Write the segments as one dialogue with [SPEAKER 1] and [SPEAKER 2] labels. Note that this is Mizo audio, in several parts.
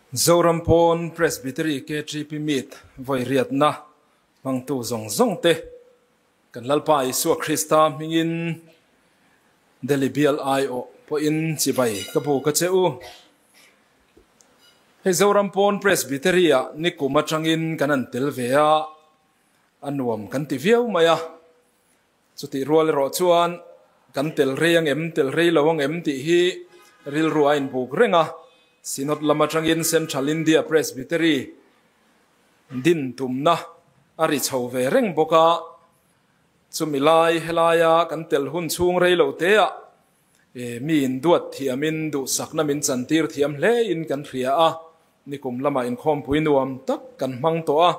[SPEAKER 1] Zoram pawn Presbytery KTP Meet vawi riatna hmangtu zawng zawng te kan Lalpa Isua Krista hmingin Delhi bial aiawh pawhin chibai ka bu ka che u. Hei Zoram pawn Presbytery ah nikum atangin kan an tel ve a, a nuam kan ti viau mai a. Chutih rual erawh chuan kan tel rei ang em, tel rei lo ang em tih hi rilru a inbuk reng a. Synod lam atangin Central India Presbytery din tumna a ri chho ve reng bawk a. Chumi lai helaia kan tel hun chhung rei lo teah mi induat thiamin duhsakna min chantir thiam hlein kan hria a. Nikum lamah inkhawmpui nuam tak kan hmang tawh a.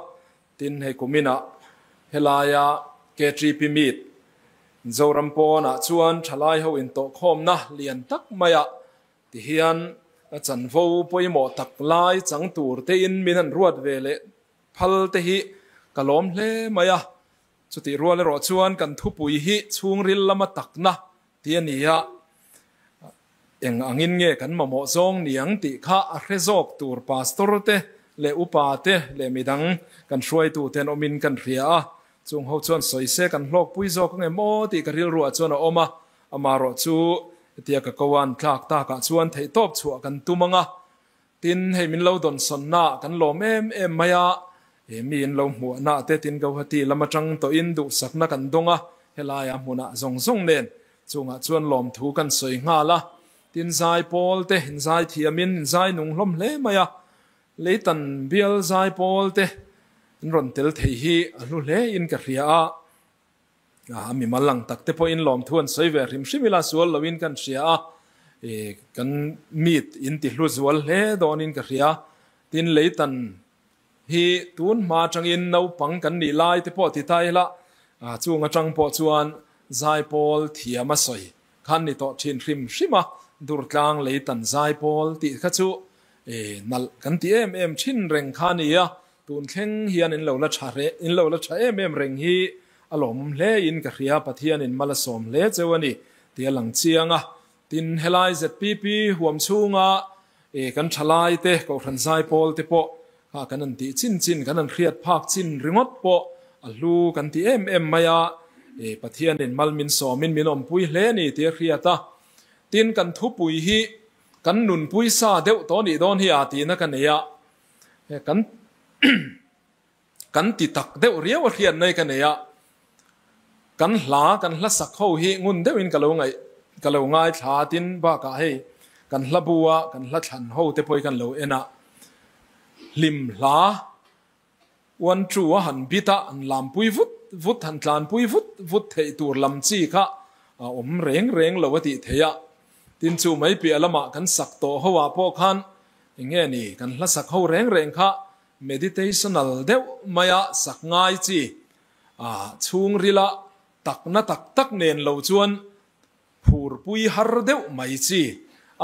[SPEAKER 1] Tin, hei kuminah helaia KTP Meet Zoram pawnah chuan thalai ho intawhkhawmna lian tak maiah tihian a chanvo pawimawh tak lai chang tur tein min han ruat ve leh phal te hi ka lawm hle mai a. Chutih rual erawh chuan kan thupui hi chhungril lama takna Ti a ni a, eng angin nge kan mamawh zawng niang tih kha a hre zawk tur pastor te leh upa te leh midang kan hruaitu ten awmin kan hria a, chung ho chuan sawi se kan hlawkpui zawk ang em aw tih ka rilruah chuan a awm a, amarawh chu hetia ka ko an tlak takah chuan theihtawp chhuah kan tum ang a, tin hei min lo dawnsawnna kan lawm em em mai a, he mi in lo hmuahna te tin Guwahati lam atang tawhin duhsakna kan dawng a, helaia hmunah zawng zawng nen chungah chuan lawmthu kan sawi nghal a, tin zai pawl te in zai thiamin in zai nung hlawm hle mai a, leitan bial zai pawl te in rawn tel thei hi a hlu hle in ka hria a. A mimal lang tak te pawhin lawmthu an sawi ve hrim hrim ila sual loin kan hria a, kan meet in ti hlu zual hle dawnin ka hria. Tin, leitan hi tun hma atangin naupang kan nih lai te pawh ti ta ila, chung atang pawh chuan zaipawl thiam a sawi khan ni tawh thin hrim hrim a, Durtlang leitan zaipawl tih kha chu nalh kan ti em em thin reng kha a ni a, Tun thleng hian in lo la tha reh, in lo la tha em em reng hi a lawmawm hle in ka hria, Pathian in mal a sawm hle cheu a ni tih a lang chiang a. Tin, helai ZPP huam chhunga e kan thalai te, Kohhran Zaipawl te pawh kha kan an tih chin chin, kan an hriat phak chin ringawt pawh a hlu kan ti em em mai a, e Pathian in mal min sawmin min awmpui hle a ni tih a hriat a. Tin, kan thupui hi kan nunpui sa deuh tawh nih dawn hi a tihna ka nei a. He kan kan ti tak deuh riau a hriat nai ka nei a, kan hla kan hla sak ho hi ngun deuhin ka lo ngaih ka lo ngaithla tin bakah hei kan hla bu a kan hla thlan ho te pawh hi kan lo en a, hlim hla uan chu a han bit a an lampui vut vut han tlanpui vut vut theih tur lam chi kha a awm reng reng lo a tih theih a, tin chu mai piah lamah kan sak tawh ho ah pawh khan Eng nge ni kan hla sak ho reng reng kha meditational deuh maia sak ngai chi a chhungrila takna tak tak nen lo chuan phurpui har deuh mai chi.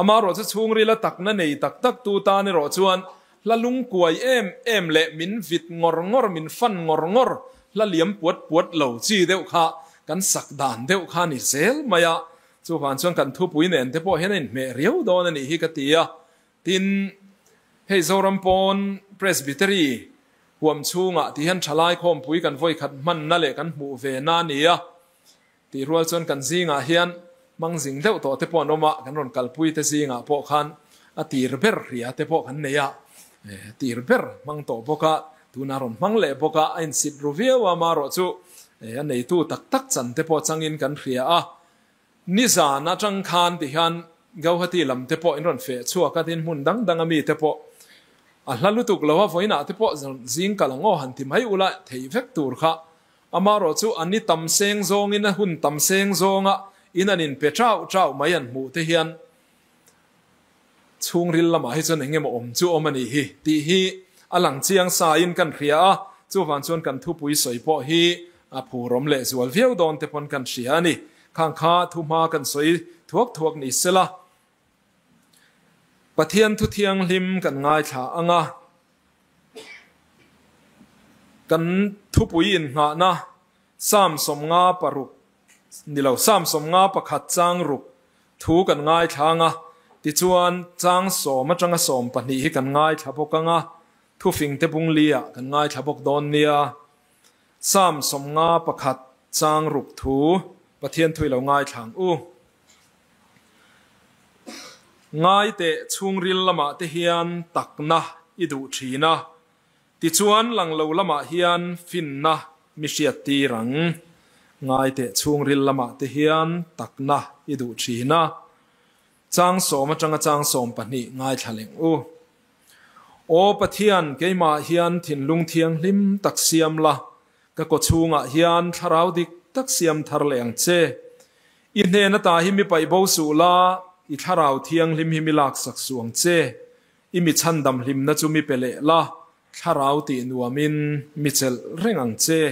[SPEAKER 1] Amaherawh chu chhungrila takna nei tak tak tu tan erawh chuan hla lungkuai em em leh min vit ngawr ngawr, min fan ngawr ngawr, hla liam puat puat lo chi deuh kha kan sak dan deuh kha ni zel mai a. Chuvang chuan kan thupui nen te pawh hian a inhmeh riau dawn a nih hi ka ti a. Tin, hei Zoram pawn Presbytery huam chhungah ti hian thalai khawmpui kan vawikhat hmanna leh kan hmuh ve na a ni a. Tih rual chuan kan zingah hian hmang zing deuh tawh te pawh an awm a, kan rawn kalpui te zingah pawh khan a tir ber hria te pawh kan nei a, tir ber hmang tawh bawk a, tunah rawn hmang leh bawk a, a insit ru viau a, amaherawh chu a neitu tak tak chan te pawh changin kan hria a. Nizan atang khan ti hian Gauhati lam te pawh in rawn feh chhuak a, tin hmun dang dang a mi te pawh a hla lutuk lo a, vawiinah te pawh zing kal ang aw han ti mai ula theih vek tur kha. Amaherawh chu a ni tam seng zawngin a hun tam seng zawnga in an inpe chau chau mai an hmuh te hian chhungril lamah hi chuan eng emaw awm chu awm a nih hi tih hi a lang chiang sa in kan hria a, chuvang chuan kan thupui sawi pawh hi a phurawm leh zual viau dawn te pawn kan hria a ni. Khang kha thu hma kan sawi thuak thuak ni sela, Pathian thu thianghlim kan ngaithla ang a, kan thupui innghahna Psalm 56 ni lo, Psalm 51 chang ruk thu kan ngaithla ang a. Tichuan, chang sawm atanga 12 hi kan ngaithla bawk anga, thufingte bung li-ah kan ngaithla bawk dawn nia. Psalm 51 chang ruk thu Pathian thui lo ngaithla ang u. Ngai teh chhungril lamah te hian takna i duh thin a, tichuan lang lo lamah hian finna mi hriat tir ang. Ngai teh chhungril lamah te hian takna i duh thin a, chang 10 atanga chang 12 ngaithla leng u. Aw Pathian, keimah hian thinlung thianghlim tak siam la, ka kawchhungah hian thlarau dik tak siam thar leh ang che. I hnena ta hi mi paih bo suh la, i thlarau thianghlim hi mi lak sak suh ang che. I mi chhandam hlimna chu mi pe leh la, thlarau tih nuamin mi chelh reng ang che.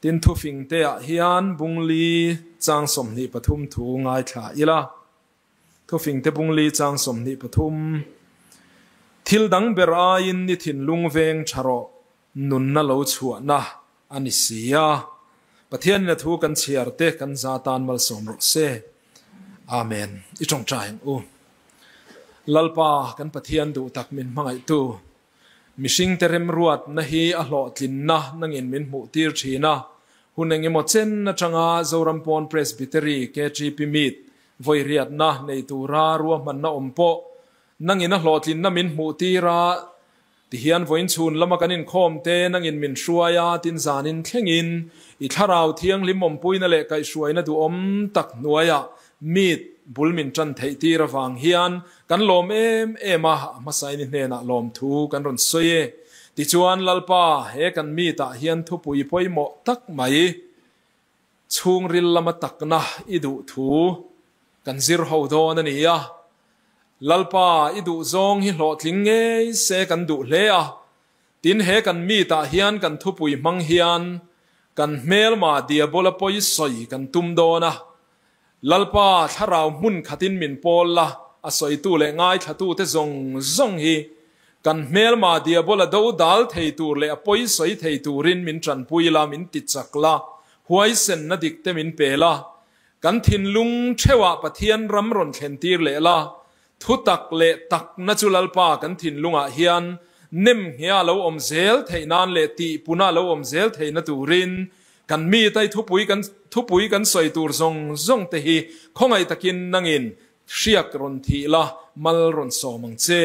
[SPEAKER 1] Tin thufing te ah hian bungli chang 23 thu ngaithla ila. Thufing te bungli chang 23. Thil dang ber aiin ni thinlung veng tha rawh, nunna lo chhuahna ani si a. Pathian in a thu kan chhiar te kan za tan malsawm rawh se. Amen. I tawngtai ang u. Lalpa kan Pathian duh tak min hmangaih tu. Mihring te remruat na hi a hlawhtlinna nangin min hmuh tir thin a. Hun engemaw chen atanga Zoram Pawn Presbytery KTP Meet vawi riatna nei tura ruahmanna awm pawh nangin a hlawhtlinna min hmuh tir a. Tihian vawiin chhun lama kan inkhawm te nangin min hruai a, tin zanin thlengin i thlarau thianghlim awmpuina leh kaihhruaina duhawm tak hnuaiah meet bul min tan theih tir avang hian kan lawm em em a, a hmasain i hnenah lawm thu kan rawn sawi e. Tichuan Lalpa, he kan meet ah hian thupui pawimawh tak mai chhungril lama takna i duh thu kan zir ho dawn a ni a. Lalpa, i duh zawng hi hlawhtling ngei se kan duh hle a. Tin he kan meet ah hian kan thupui hmang hian kan hmelma diabola pawi sawi kan tum dawn a. Lalpa, thlarau hmun khatin min pawl la, a sawitu leh ngaithlatu te zawng zawng hi kan hmelma diabola do dal thei tur leh a pawi sawi thei turin min tanpui la, min ti chak la, huaisen na dik te min pe la. Kan thinlung theuhah Pathian ram rawn thlen tir leh la, thu tak leh tak na chu Lalpa kan thinlungah hian nem nghia lo awm zel theih nan leh tih puna lo awm zel theih na turin kan mi tai thupui kan thupui kan sawi tur zawng zawng te hi khawngaih takin nangin hriak rawn thih la, mal rawn sawm ang che.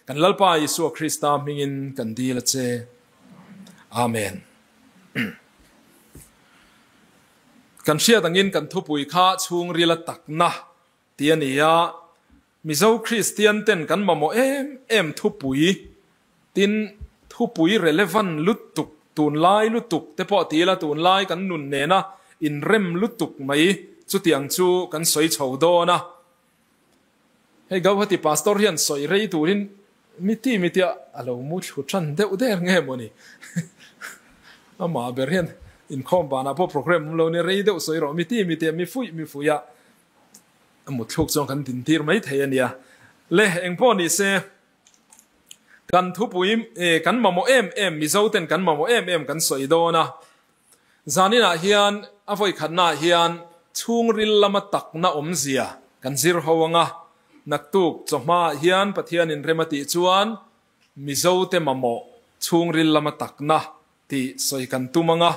[SPEAKER 1] Kan Lalpa Isua Krista hmingin kan dil a che. Amen. Kan hriat angin kan thupui kha chhungrila takna ti a ni a. Mizo Kristian ten kan mamawh em em thupui tin thupui relevant lutuk tunlai lutuk te pawh ti ila tunlai kan nun nena inrem lutuk mai chutiang chu kan sawi chho dawn a. Hei Gauhati pastor hian sawi rei turin mi ti mi tia a lo mu thlu tan deuh der nge maw ni. Amah ber hian inkhawm banah pawh program awm lo ni rei deuh sawi rawh mi ti mi tia mi fuih mi fuih a mu thluk chuan kan din tir mai thei a nia. Le engpawh ni se kan thupui kan mamawh em em Mizo ten kan mamawh em em kan sawi dawn a. Zaninah hian a vawi khatnaah hian chhungril lama takna awmzia kan zir ho anga, naktuk chawhmaah hian Pathianin rem a tih chuan Mizo te mamawh chhungril lama takna tih sawi kan tum anga,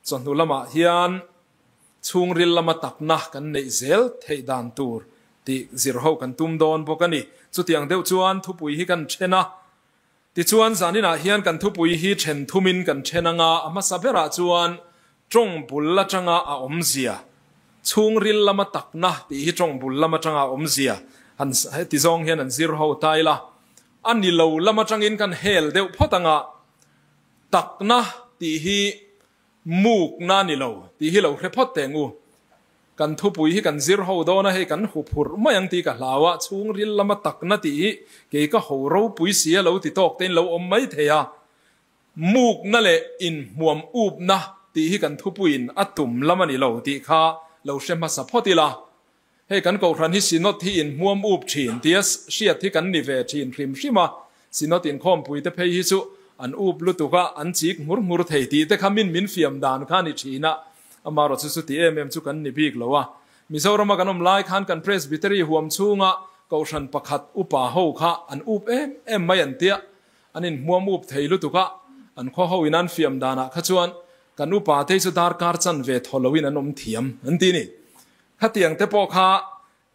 [SPEAKER 1] chawhnu lamah hian chhungril lama takna kan neih zel theih dan tur tih zir ho kan tum dawn bawk a ni. Chutiang deuh chuan thupui hi kan then a. Tichuan zaninah hian kan thupui hi then thumin kan then anga, a hmasa berah chuan tawng bul atanga a awmzia, chhungril lama takna tih hi tawng bul lam atanga a awmzia han heti zawng hian an zir ho ta ila. A ni lo lam atangin kan hel deuh phawt anga, takna tih hi mukna ni lo tih hi lo hre phawt teng u. Kan thupui hi kan zir ho dawn a, hei kan hu phurh mai ang tih ka hlau a, chhungril lama takna tih hi kei ka ho ropui si a lo ti tawk tein lo awm mai thei a. Mukna leh inhmuam upna tih hi kan thupuiin a tum lam a ni lo tih kha lo hre hmasa phawt ila. Hei kan kohhran hi Synod hi inhmuam up thin tia hriat hi kan ni ve thin hrim hrim a, Synod inkhawmpui te phei hi chu an up lutuk a, an chik nghur nghur thei tih te kha min min fiam dan kha a ni thin a, amaherawh chu chuti em em chu kan ni bik lo a. Mizorama kan awm lai khan kan Presbytery huam chhunga. Kohhran pakhat upa ho kha an up em em mai an tia, an inhmuam up thei lutuk a, an khaw ho in an fiam danah kha chuan kan upa te chu darkar chanve thaw loin an awm thiam an ti ni. Khatiang te pawh kha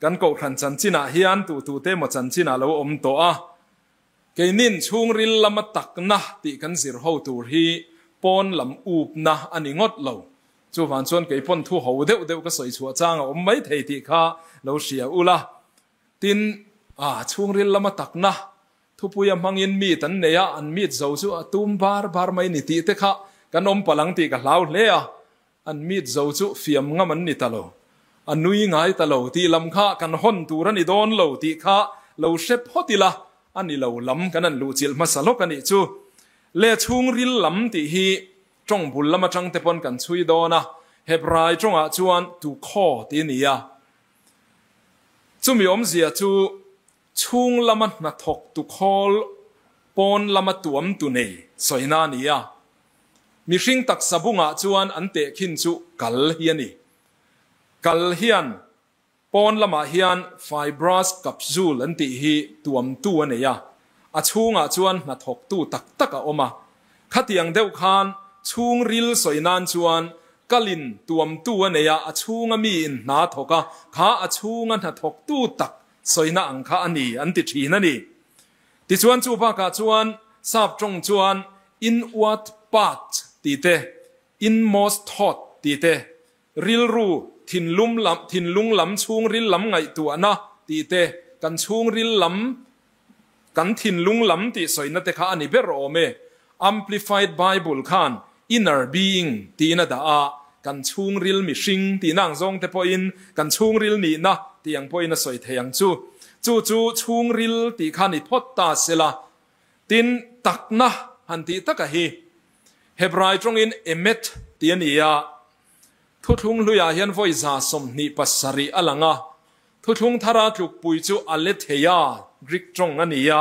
[SPEAKER 1] kan kohhran chanchinah hian tu tu te emaw chanchin ah lo awm tawh a, keinin chhungril lama takna tih kan zir ho tur hi pawn lam upna a ni ngawt lo. Chuvang chuan kei pawn thu ho deuh deuh ka sawi chhuah chang a awm mai thei tih kha lo hria ula. Tin, a chhungril lama takna thupuia hmangin meet an nei a, an meet zo chu a tum bar bar mai ni tih te kha kan awm palh ang tih ka hlau hle a. An meet zo chu fiam ngam an ni ta lo, a nui ngai ta lo tih lam kha kan hawn tur a ni dawn lo tih kha lo hre phawt ila, a ni lo lam kan an luhchilh hmasa lawk a nih chu. Le chhungril lam tih hi Tawng bul lam atang te pawn kan chhui dawn a, Hebrai tawngah chuan tu khaw ti a ni a. Chumi awmzia chu chhung lama hnathawk tu khawl pawn lama tuam tu nei sawina a ni a. Mihring taksa bungah chuan an tehkhin chu kal hi a ni. Kal hian Pawn lamah hian fibrous capsule an tih hi tuamtu a nei a, a chhungah chuan hnathawktu tak tak a awm a. Khatiang deuh khan chhungril sawi nan chuan kalin tuamtu a nei a, a chhunga miin hna thawk a, kha a chhunga hnathawktu tak sawina ang kha a ni an ti thin a ni. Tichuan chu bakah chuan sap tawng chuan inward part tih te, inmost thought tih te, Rilru, thinlum lam, thinlung lam chhungril lam ngaihtuahna tih te, kan chhungril lam, kan thinlung lam tih sawina te kha a ni ber awm e. Amplified Bible khan inner being tiin a dah a, kan chhungril mihring tihna ang zawng te pawhin kan chhungril nihna tih ang pawhin a sawi thei ang chu. Chu chu chhungril tih kha ni phawt ta sela. Tin, takna han tih taka hi Hebrai tawngin emet tih a ni a, Thuthlung hluiah hian vawi 27 a lang a, Thuthlung thara tlukpui chu aletheia, Greek tawng a ni a,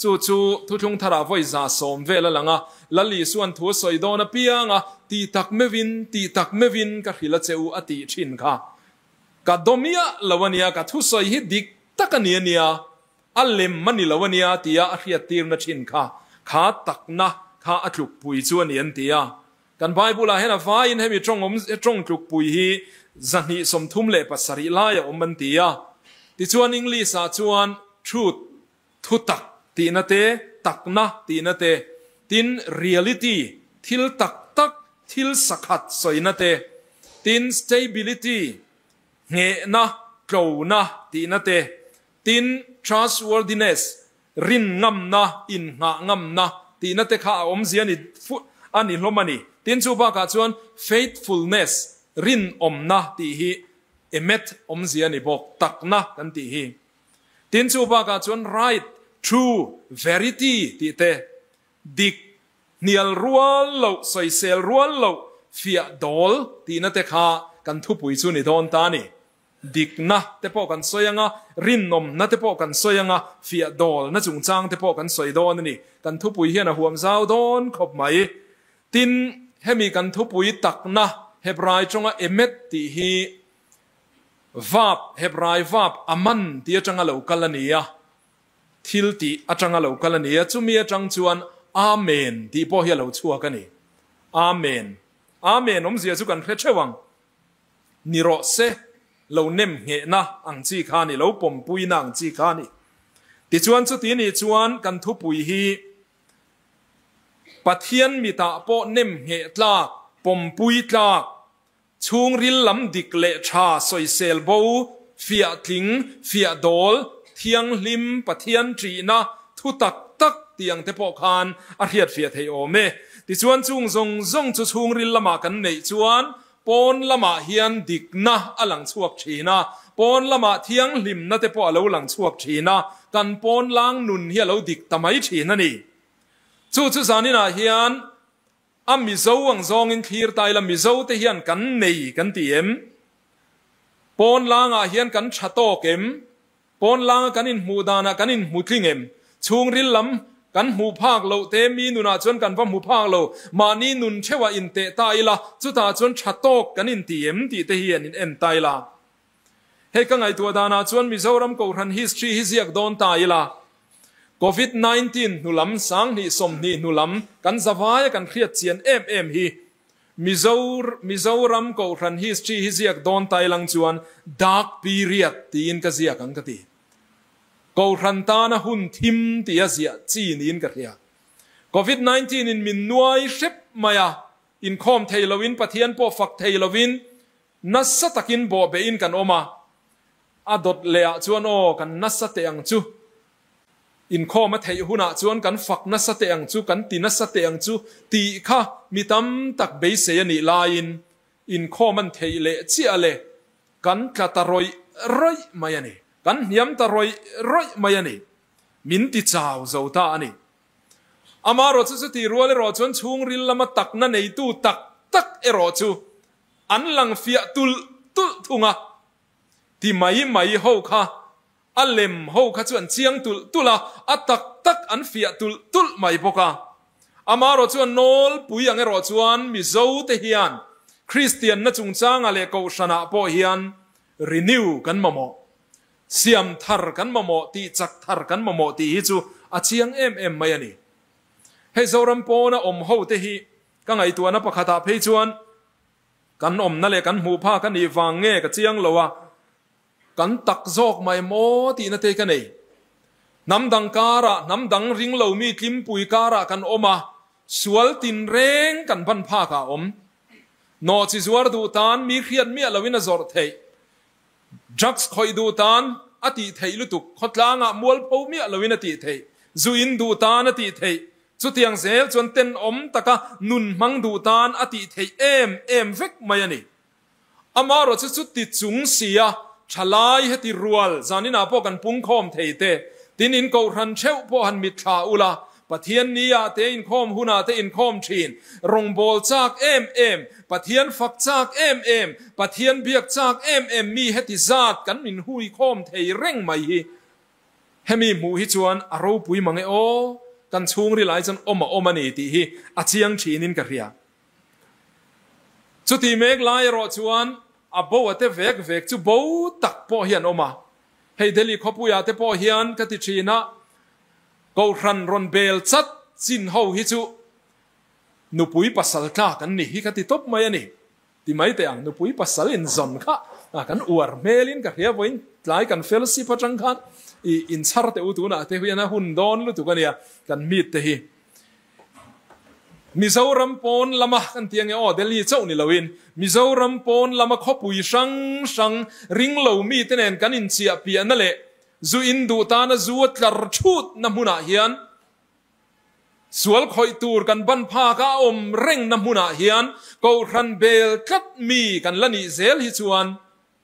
[SPEAKER 1] chu chu Thuthlung tharah vawi 100 vel a lang a, Lal Isuan thu a sawi dawn apiang a, Ti tak meuhin, ti tak meuhin ka hrilh a che u a tih thin kha. Ka dawmiah lo a nia, ka thusawi hi dik tak a ni a nia. A lem a ni lo a nia tia a hriattirna thin kha, kha takna kha a tlukpui chu a ni an ti a. Kan Bible-ah hian a vaiin hemi tawng awm tawng tlukpui hi 237 lai a awm an ti a. Tichuan English-ah chuan truth, thutak tihna te, takna tihna te, tin reality, thil tak tak, thil sakhat sawina te, tin stability, nghehna, tlona tihna te, Tin, trustworthiness, rin ngamna, innghah ngamna tihna te kha a awmzia ni a ni hlawm a ni. Tin, chu bakah chuan faithfulness, rinawmna tih hi emet awmzia ni bawk, takna kan tih hi. Tin, chu bakah chuan right, true, verity tih te, dik, hnial rual loh, sawisel rual loh, fiah dawl tihna te kha kan thupui chu ni dawn ta a ni. Dikna te pawh kan sawi ang a, rinawmna te pawh kan sawi ang a, fiah dawlna chungchang te pawh kan sawi dawn a ni. Kan thupui hian a huam zau dawn khawp mai. Tin, hemi kan thupui takna Hebrai tawnga emet tih hi verb, Hebrai verb aman tih atanga lo kal a ni a, thil tih atanga lo kal a ni a, chumi atang chuan Amen tih pawh hi a lo chhuak a ni. Amen. Amen awmzia chu kan hre theuh ang. Ni rawh se, lo nem nghehna ang chi kha a ni, lo pawmpuina ang chi kha a ni. Tichuan chuti nih chuan kan thupui hi Pathian mitah pawh nem ngheh tlak, pawmpui tlak, chhungril lam dik leh tha sawisel bo, fiah tling, fiah dawl, thianghlim, Pathian ṭihna, thu tak tak tih ang te pawh khan a hriatfiah theih awm e. Tichuan chung zawng zawng chu chhungril lamah kan neih chuan Pawn lamah hian dikna a lang chhuak thin a, pawn lamah thianghlimna te pawh a lo lang chhuak thin a, kan pawn lang nun hi a lo dik ta mai thin a ni. Chu chu zaninah hian a Mizo ang zawngin thlir ta ila Mizo te hian kan nei kan ti em? Pawn langah hian kan tha tawk em? Pawn langa kan inhmuh danah kan inhmu tling em? Chhungril lam kan hmuh phak loh te mi nunah chuan kan va hmu phak lo. Mahni nun theuhah inteh ta ila, chutah chuan tha tawk kan inti em tih te hi an in en ta ila. Hei ka ngaihtuah danah chuan Mizoram Kohhran history hi ziak dawn ta ila, Covid 19 hnulam, 2020 hnulam kan zavaia kan hriat chian em em hi Mizo Mizoram Kohhran history hi ziak dawn ta ilang chuan dark period tiin ka ziak ang ka ti. Kohhran tana hun thim tia ziah chi niin ka hria. Covid 19 in min nuai hrep mai a, inkhawm thei loin Pathian pawh fak thei loin Nasa takin bawhbehin kan awm a, a dawt lehah chuan aw kan nasa teh ang chu, inkhawm a theih hunah chuan kan fak nasa teh ang chu, kan ti nasa teh ang chu tih kha mi tam tak beisei a nih laiin inkhawm an theih leh chiah le, kan tla ta rawih rawih mai a ni, kan hniam ta rawih rawih mai a ni, min ti chau zo ta a ni. Amaherawhchu chuti rual erawh chuan chhungril lama takna neitu tak tak erawh chu An lang fiah tulh tulh thung a, ti mai mai ho kha, a lem ho kha chu an chiang tulh tulh a, a tak tak an fiah tulh tulh mai bawk a. Amaherawh chuan nawlpui ang erawh chuan Mizo te hian Kristianna chungchangah leh Kohhranah pawh hian renew kan mamawh, siam thar kan mamawh, tih chak thar kan mamawh tih hi chu a chiang em em mai a ni. Hei Zoram pawna awm ho te hi Ka ngaihtuahna pakhatah phei chuan kan awmna leh kan hmuh phak a nih vang nge ka chiang lo a, kan tak zawk mai maw tihna te ka nei. Hnam dang karah, hnam dang ring lo mi tlimpui karah kan awm a, sual tinreng kan ban phakah a awm. Nawhchi zuar duh tan mi hriat miah loin a zawrh theih. Drugs khawih duh tan a tih theih lutuk, khawtlangah mualpho miah loin a tih theih. Zu in duh tan a tih theih. Chutiang zel chuan tenawm taka nun hmang duh tan a tih theih em em vek mai a ni. Amaherawhchu chu ti chung sia thalai heti rual zaninah pawh kan pungkhawm thei te, tin in kohhran theuh pawh han mitthla ula, Pathian ni ah te inkhawm hunah te inkhawm thin, rawngbâwl châk em em, Pathian fak châk em em, Pathian biak châk em em mi heti zat kan min hui khawm thei reng mai hi hemi hmuh hi chuan a ropui mang e aw, kan chhungril ai chuan awm a awm a ni tih hi a chiang thinin ka hria. Chuti mek lai erawh chuan a bo a te vek vek chu bo tak pawh hi an awm a, hei Delhi khawpuiah te pawh hian ka ti thin a, Kohhran rawn bel chat chin ho hi chu nupui pasal tlak an ni hi ka ti tawp mai a ni. Ti mai teh ang, nupui pasal inzawn kha kan uar hmelin ka hria vawiin tlai kan fellowship atang khan i inchhar teh u tunah te hian a hun dawn lutuk a nia kan meet te hi. Mizoram pawn lama kan ti ange aw Delhi chauh ni loin Mizoram pawn lama khawpui hrang hrang ringlo mite nen kan inchiah piahna leh Zu in duh tana zu a tlar thut na hmunah hian, sual khawih tur kan ban phak a awm reng na hmunah hian Kohhran bel tlat mi kan la nih zel hi chuan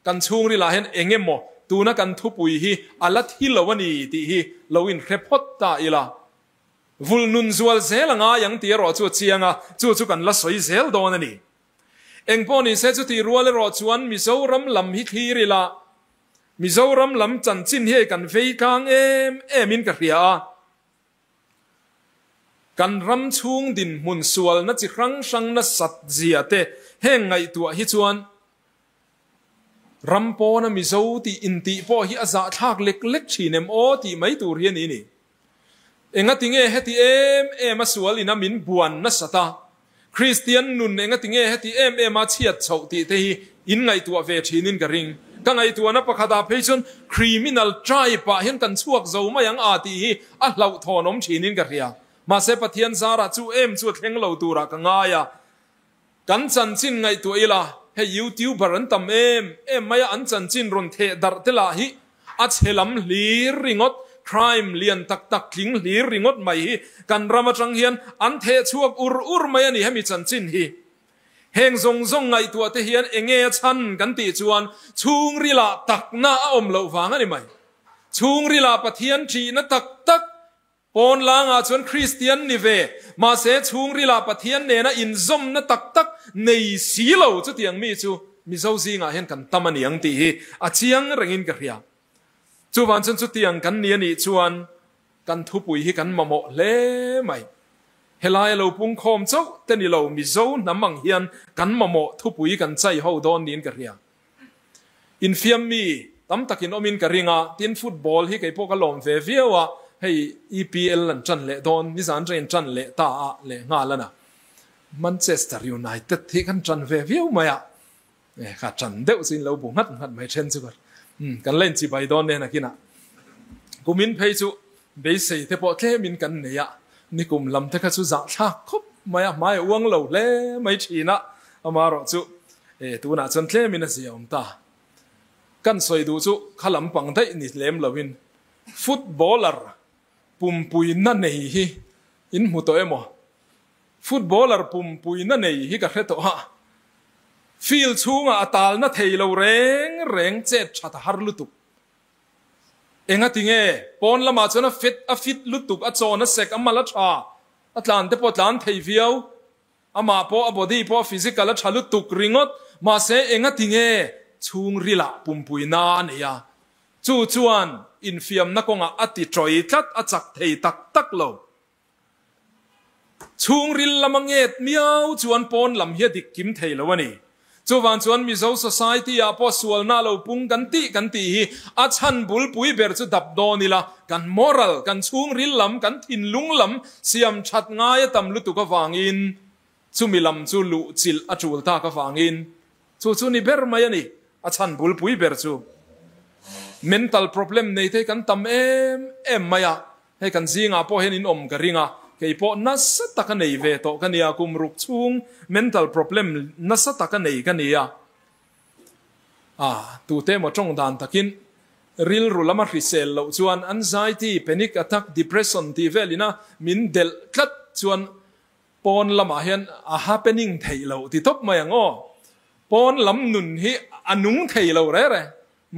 [SPEAKER 1] kan chhungrilah hian eng emaw tuna kan thupui hi a la thi lo a ni tih hi lo inhre phawt ta ila. Vul nun zual zel a ngai ang tih erawh chu a chiang a, chu chu kan la sawi zel dawn a ni. Engpawh nise chutih rual erawh chuan Mizoram lam hi thlir ila, Mizoram lam chanchin hi hei kan vei tlang em em in ka hria a, kan ram chhung dinhmun sualna chi hrang hrang nasat zia te heng ngaihtuah hi chuan ram pawna Mizo tih intih pawh hi a zahthlak lek lek thin em aw tih mai tur hi a ni ni. Engatinge heti em em a sual ina min buan nasat a, Kristian nun engatinge heti em em a chhiat chhoh tih te hi in ngaihtuah ve thinin ka ring. Ka ngaihtuahna pakhatah phei chuan criminal tribe ah hian kan chhuak zo mai ang a tih hi a hlauhthawn awm thinin ka hria. Mahse Pathian zarah chu em chu a thleng lo turah ka ngai a. Kan chanchin ngaihtuah ila, hei YouTuber an tam em em mai a, an chanchin rawn theh darh te lah hi a chhe lam hlir ringawt, crime lian tak tak tling hlir ringawt mai hi kan ram atang hian an theh chhuak ur ur mai a ni hemi chanchin hi. Heng zawng zawng ngaihtuah te hian enge a chhan kan tih chuan chhungrilah takna a awm loh vang a ni mai. Chhungrilah Pathian thihna tak tak Pawn langah chuan Kristian ni ve, mahse chhungrilah Pathian nena inzawmna tak tak nei si lo chutiang mi chu Mizo zingah hian kan tam a ni ang tih hi a chiang rengin ka hria. Chuvang chuan chutiang kan ni a nih chuan kan thupui hi kan mamawh hle mai. Helai a lo pungkhawm chauh te ni lo Mizo hnam ang hian kan mamawh thupui kan chai ho dawn niin ka hria. Infiam mi. Tam takin awmin ka ring a, tin football hi keipawh ka lawm ve viau a, hei EPL an tan leh dawn, nizan train tan leh ta a leh nghal a na. Manchester United hi kan tan ve viau mai a, e kha tan deuh chu in lo bu nghat nghat mai then chu ka umm kan la inchibai dawn nen akinah. Kumin phei chu beisei te pawh tlemin kan nei a, nikum lam te kha chu zahthlak khawp mai a, hmai a uang lo hle mai thin a, amaherawh chu e tunah chuan tlemin a zia awm ta. Kan sawi duh chu kha lampang daih ni lem loin footballer pumpui na nei hi in hmu tawh emaw? Footballer pumpui na nei hi ka hre tawh a, field chhungah a tal na thei lo reng reng chet that a har lutuk. Enga tinge pawn lamah chuan a fit a fit lutuk a chawn a sek a mal a tha a tlan te pawh a tlan thei viau. Amah pawh a body pawh a physical a tha lutuk ringawt, mahse enga tinge chhungrilah pumpuina a nei a, chu chuan infiamna kawngah a ti tawih tlat a chak thei tak tak lo. Chhungril lama nget miau chuan pawn lam hi a dik kim thei lo a ni. Chuvang chuan Mizo society ah pawh sualna lo pung kan tih kan tih hi a chhan bulpui ber chu dap dawn ila, kan moral, kan chhungril lam, kan thinlung lam siam that ngai a tam lutuk avangin chumi lam chu luh chilh a tul tak avangin chu chu ni ber mai a ni a chhan bulpui ber chu. Mental problem nei te hi kan tam em em mai a. Hei kan zingah pawh hian in awm ka ring a, kei pawh nasa taka nei ve tawh ka nia, kum ruk chhung mental problem nasa taka nei ka nia. Ah, tute emaw tawng dan takin rilru lama hrisel loh chuan anxiety, panic attack, depression tih velina min delh tlat chuan pawn lamah hian a happening theih loh ti tawp mai ang aw. Pawn lam nun hi a nung thei lo re re.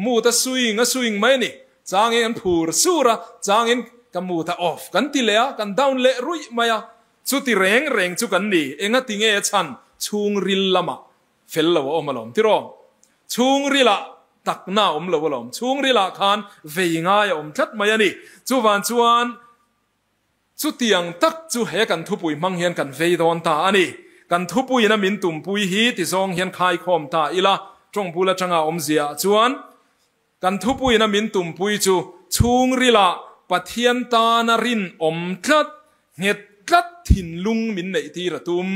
[SPEAKER 1] Mood a swing a swing mai a ni. Changin an phur sur a, changin ka mood a off kan ti leh a, kan down leh ruih mai a. Chuti reng reng chu kan ni. Enga ti nge a chhan? Chhungril lamah fel lo a awm alawm tiraw? Chhungrilah takna a awm lo alawm. Chhungrilah khan vei ngai a awm tlat mai a ni. Chuvan chuan Chutiang tak chu he kan thupui hmang hian kan vei dawn ta a ni. Kan thupuiin a min tumpui hi ti zawng hian khaikhawm ta ila, tawng bul atanga awmzia ah chuan kan thupuiin a min tumpui chu chhungrilah Pathian tana rinawm tlat, nghet tlat thinlung min neih tir a tum.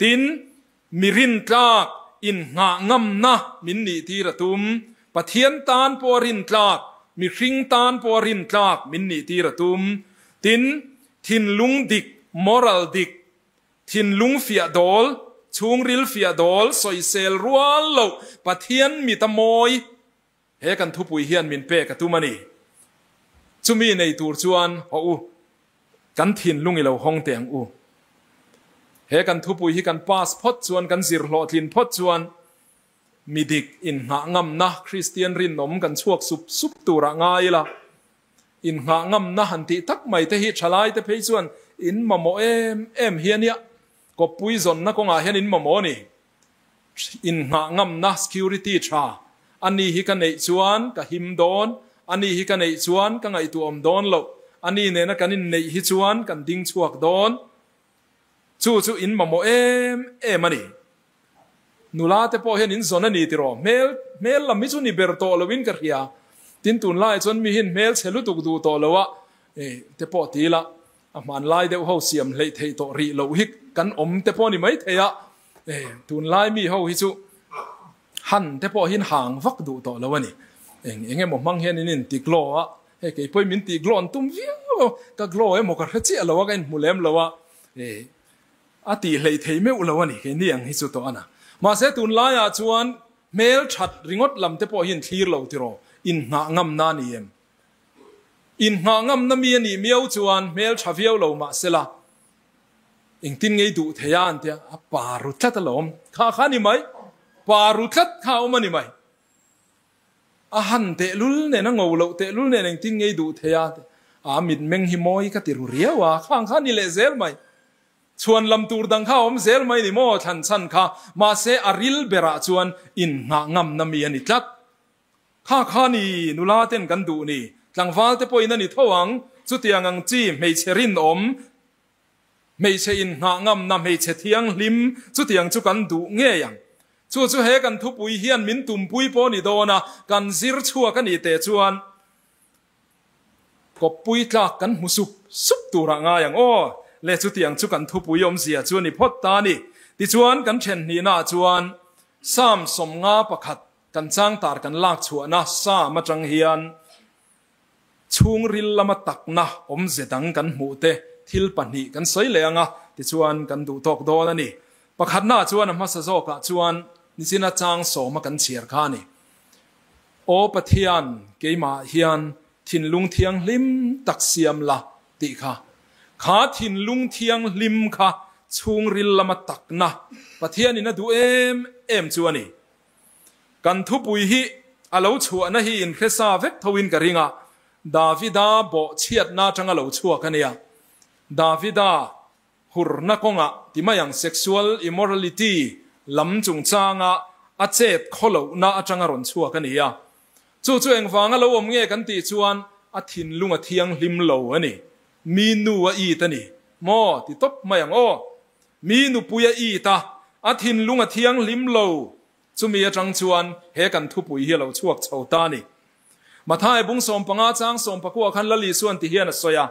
[SPEAKER 1] Tin, mi rintlak innghah ngamna min nih tir a tum. Pathian tan pawh a rintlak, mihring tan pawh a rintlak min nih tir a tum. Tin, thinlung dik, moral dik, thinlung fiah dawl, chhungril fiah dawl, sawisel rual loh, Pathian mit a mawi, He kan thupui hian min pek a tum a ni. Chumi nei tur chuan haw u, kan thinlung i lo hawng teh ang u. He kan thupui hi kan pass phawt chuan, kan zir hlawhtlin phawt chuan mi dik innghah ngamna Kristian rinawm kan chhuak sup sup turah ngai ila. Innghah ngamna han tih tak mai te hi thalai te phei chuan in mamawh em em hi a nia. Kawppui zawnna kawngah hian in mamawh a ni. Innghah ngamna security tha a ni hi ka neih chuan ka him dawn, a ni hi ka neih chuan ka ngaihtuahawm dawn loh, a ni nena kan inneih hi chuan kan ding chhuak dawn. Chu chu in mamawh em em a ni. Nula te pawh hian in zawn a ni tiraw? Hmel hmel lam hi chu ni ber tawh loin ka hria. Tin tunlaiah chuan mi hian hmel chhe lutuk duh tawh lo a, te pawh ti ila. A hmanlai deuh ho siam hleih theih tawh rih loh hi kan awm te pawh a ni mai thei a, tunlai mi ho hi chu han te pawh hian hang vak duh tawh lo a ni. Eng eng emaw hmang hian in inti glow a, hei kei pawhin min tih glow an tum viau a, ka glow emaw ka hre chiah lo a, ka inhmu lem lo a, a tih hleih thei meuh lo a ni keini ang hi chu tawh a na. Mahse tunlaiah chuan hmel that ringawt lam te pawh hi in thlir lo tiraw, inngah ngamna a ni em? Inngah ngamna mi a nih miau chuan hmel tha viau lo mah sela, engtin ngei duh thei a an tia, a pa ru tlat alawm, kha kha a ni mai, pa ru tlat kha a awm a ni mai. A han tehlul nen, a ngo loh tehlul nen engtin ngei duh thei a, a mitmeng hi mawi ka ti ru riau a, khang kha a ni leh zel mai. Chhuan lam tur dang kha a awm zel mai ni maw thlan chhan kha, mahse a ril berah chuan inngah ngamna mi a ni tlat. Kha kha ni, nula ten kan duh ni, tlangval te pawhin a ni tho ang, chutiang ang chi hmeichhe rinawm, hmeichhe inngah ngamna, hmeichhe thianghlim, chutiang chu kan duh ngei ang. Chu chu he kan thupui hian min tumpui pawh ni dawn a, kan zir chhuak a nih teh chuan kawppui tlak kan hmu sup sup turah ngai ang aw. Le chutiang chu kan thupui awmzia chu a ni phawt ta a ni. Tichuan kan then hnihnaah chuan Psalm 51 kan changtar kan lak chhuahna Psalm atang hian Chhungril lama takna awmze dang kan hmuh te thil pahnih kan sawi leh ang a, tichuan kan duh tawk dawn a ni. Pakhatnaah chuan a hmasa zawkah chuan nichina chang sawma kan chhiar kha a ni. Aw Pathian, keimah hian thinlung thianghlim tak siam la tih kha. Kha thinlung thianghlim kha chhungril lama takna Pathianin a duh em em chu a ni. Kan thupui hi a lo chhuahna hi inhre sa vek thoin ka ring a, Davida bawhchhiatna atanga lo chhuak a nia. Davida hurna kawngah ti mai ang sexual immorality lam chungchanga a chet khawlohna atanga rawn chhuak a ni a. Chu chu engvanga lo awm nge kan tih chuan a thinlung a thianghlim lo a ni. Mi nu a it a ni maw ti tawp mai ang aw. Mi nupui a it a, a thinlung a thianghlim lo. Chumi atang chuan he kan thupui hi a lo chhuak chho ta a ni. Matthai bung 15 chang 19 khan Lal Isuan ti hian a sawi a,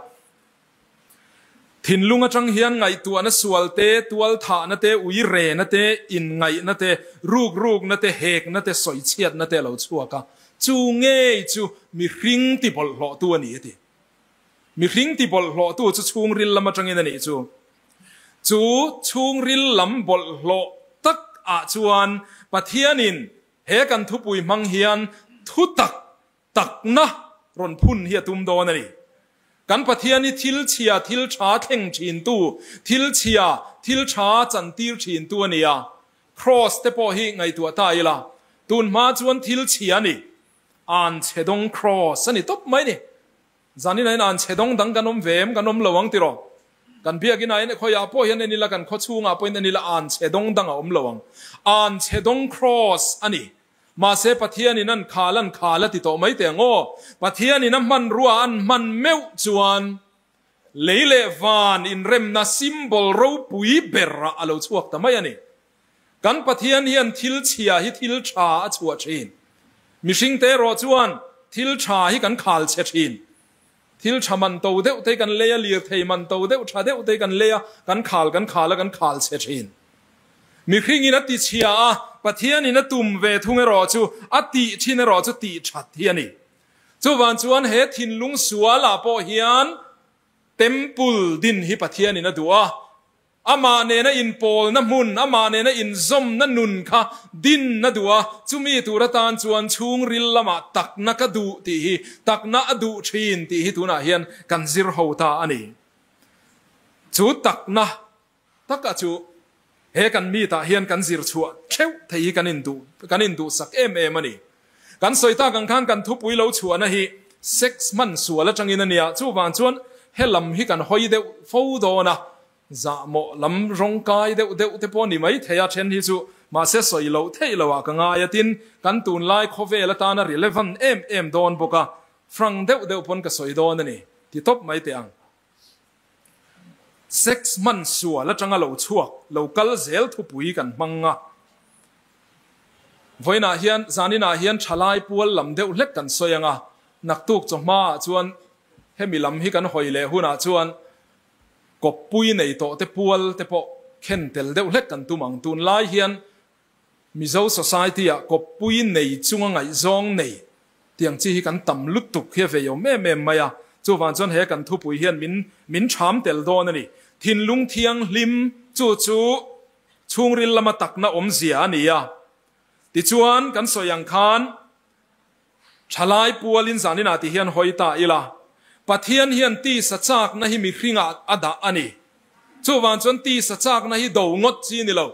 [SPEAKER 1] Thinlung atang hian ngaihtuahna sual te, tual thahna te, ui rena te, inngaihna te, ruk rukna te, hekna te, sawichhiatna te a lo chhuak a, chu ngei chu mihring ti bawlhhlawhtu a ni a ti. Mihring ti bawlhhlawhtu chu chhungril lam atangin a nih chu. Chu chhungril lam bawlhhlawh tak ah chuan Pathianin he kan thupui hmang hian thu tak takna rawn phun hi a tum dawn a ni. Kan Pathian hi thil chhia thil tha thleng thintu, thil chhia thil tha chantir thintu a ni a. Kraws te pawh hi ngaihtuah ta ila, tun hma chuan thil chhia a ni. Anchhe dawng kraws a ni tawp mai ni. Zanin ah hian anchhe dawng dang kan awm ve em? Kan awm lo ang tiraw? Kan biakinn ah hian khawiah pawh hian en ila, kan khawchhungah pawhin en ila anchhe dawng dang a awm lo ang. Anchhe dawng kraws a ni. Mahse Pathianin an khal an khal a ti tawh mai teh ang aw. Pathianin a hmanrua an hman meuh chuan lei leh van inremna symbol ropui ber ah a lo chhuak ta mai a ni. Kan Pathian hian thil chhia hi thil tha a chhuah thin. Mihringte erawh chuan thil tha hi kan khal chhe thin. Thil tha man to deuh te hi kan lei a, lirthei man to deuh tha deuh te hi kan lei a, kan khal kan khal a, kan khal chhe thin. Mihringin a ti chhia a, Pathianin a tum ve thung erawh chu a tih thin erawh chu tih that hi a ni. Chuvang chuan he thinlung sualah pawh hian Temple din hi Pathianin a duh a, Amah nena inpawlna hmun, amah nena inzawmna nun kha din a duh a, chumi tur atan chuan chhungril lamah takna ka duh tih hi, takna a duh thin tih hi tunah hian kan zir ho ta a ni. Chu takna taka chu he kan meet-ah hian kan zir chhuah theuh thei hi kan induh, kan induhsak em em a ni. Kan sawi tak ang khan kan thupui lo chhuahna hi sex hman sual atangin a nia, chuvang chuan he lam hi kan hawi deuh fo dawn a, zahmawh lam rawngkai deuh deuh te pawh ni mai thei a, then hi chu mahse sawi loh theih loh ah ka ngai a, tin kan tunlai khawvel atana relevant em em dawn bawk a, frank deuh deuh pawn ka sawi dawn a ni, ti tawp mai teh ang. Sex hman sual atanga lo chhuak, lo kal zel thupui kan hmang a. Vawiinah hian, zaninah hian thalai pual lam deuh hlek kan sawi ang a, naktuk chawhmaah chuan hemi lam hi kan hawi leh hunah chuan kawppui nei tawh te pual te pawh khen tel deuh hlek kan tum ang. Tunlai hian Mizo society ah kawppui nei chunga ngaihzawng nei tiang chi hi kan tam lutuk hi a vei awm em em mai a, chuvang chuan he kan thupui hian min min ṭham tel dawn a ni. Thinlung thianghlim chu chu chhungril lama takna awmzia a ni a, tichuan kan sawi ang khan ṭhalai pualin zaninah ti hian hawi ta ila, Pathian hian tisa chakna hi mihringah a dah a ni. Chuvang chuan tisa chakna hi do ngawt chi ni lo.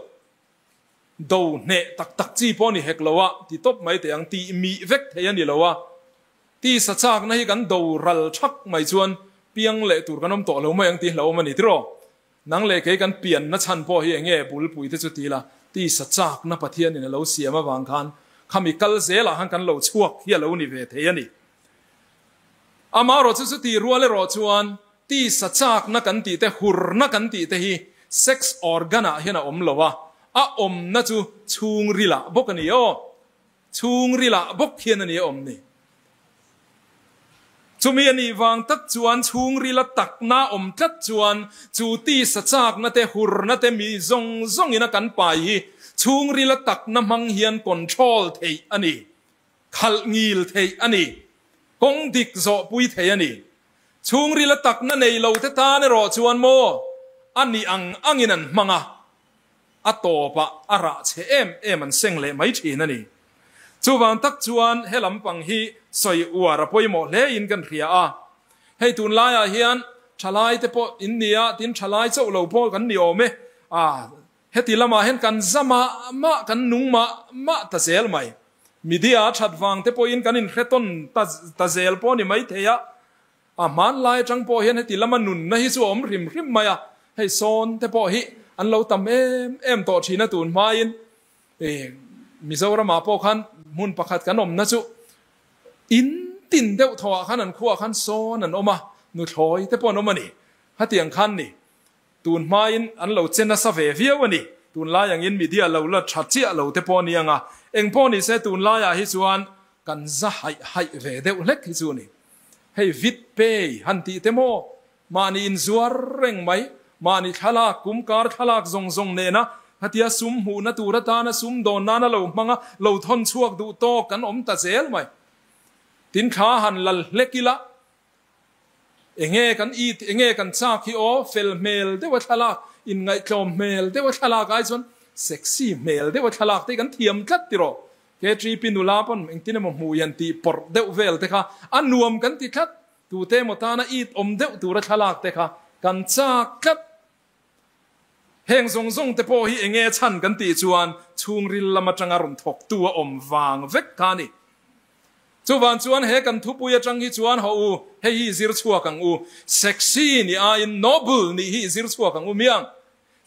[SPEAKER 1] Do hneh tak tak chi pawh ni hek lo a, ti tawp mai teh ang, tih mih vek thei a ni lo a. Tisa chakna hi kan do ral thak mai chuan piang leh tur kan awm tawh lo mai ang tih hlauhawm a ni tiraw? Nang leh kei kan pianna chhan pawh hi enge bulpui te chu ti la, tisa chakna Pathianin a lo siam avang khan khami kal zelah khan kan lo chhuak hi a lo ni ve thei a ni. Amaherawh chu chuti rual erawh chuan tisa chakna kan tih te, hurna kan tih te hi sex organ ah hian a awm lo a. A awmna chu chhungrilah bawk a ni aw. Chhungrilah bawk hian a ni a awm ni. Chumi a nih vang tak chuan chhungrila takna awm tlat chuan chu tisa chakna te hurna te mi zawng zawngin a kan pai hi chhungrila takna hmang hian control theih a ni, khalh ngil theih a ni, kawng dik zawhpui theih a ni. Chhungrila takna nei lo te tan erawh chuan maw a nih ang angin an hmang a. A tawpah a rah chhe em em an seng leh mai thin a ni. Chuvang tak chuan he lampang hi sawi uar a pawimawh hle in kan hria a. Hei tunlaiah hian thalai te pawh in ni a, tin thalai chauh lo pawh kan ni awm e. A, heti lamah hian kan za mah mah, kan nung mah mah ta zel mai. Media a that vang te pawhin kan inhretawn ta ta zel pawh a ni maithei a. A hmanlai atang pawh hian heti lama nunna hi chu a awm hrim hrim mai a, hei sawn te pawh hi an lo tam em em tawh thin a tun hmain Mizoramah pawh khan hmun pakhat kan awmna chu in tin deuh thawhah khan an khuaah khan sawn an awm a, nuthlawi te pawh an awm a ni. Hetiang khan ni tun hmain an lo che nasa ve viau a ni. Tunlai angin media lo la tha chiah lo te pawh a ni ang a, eng pawh ni se tunlaiah hi chuan kan za haih haih ve deuh hlek hi chu a ni. Hei vit pei han tih te maw? Mahni inzuar reng mai, mahni thlalak, kum kar thlalak zawng zawng nena khatia sum hmuhna tur atana sum dawn nana lo hmanga lo thawn chhuak duh tawk kan awm ta zel mai. Tin thla han lal hlek ila, enge kan it, enge kan chak hi aw, fel hmel deuha thlalak, inngaihtlawm hmel deuha thlalak ai chuan sexy hmel deuha thlalak te hi kan thiam tlat tiraw? KTP nula pawn engtin emaw hmuh hian tih pawrh deuh vel te kha a nuam kan ti tlat, tute emaw tana it awm deuh tura thlalak te kha kan chak tlat. Heng zawng zawng te pawh hi enge chhan kan tih chuan chhungril lam atanga rawn thawktu a awm vang vek kha a ni. Chuvang chuan he kan thupui atang hi chuan haw u, hei hi i zir chhuak ang u, sexy ni aiin noble nih hi i zir chhuak ang u miang.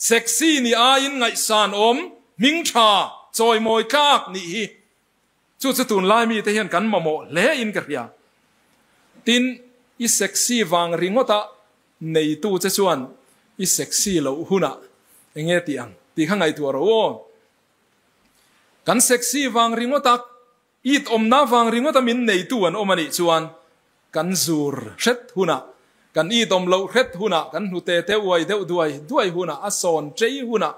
[SPEAKER 1] Sexy ni aiin ngaihsan awm, hming tha, chawimawi tlak nih hi chu chu tunlai mite hian kan mamawh hle in ka hria. Tin, i sexy vang ringawta neitu che chuan i sexy loh hunah enge tih ang tih kha ngaihtuah rawh u aw. Kan sexy vang ringawta It awmna vang ringawta min neitu an awm a nih chuan kan zur hret hunah, kan it awm loh hret hunah, kan hnute te uai deuh duai duai hunah, a sawn chei hunah,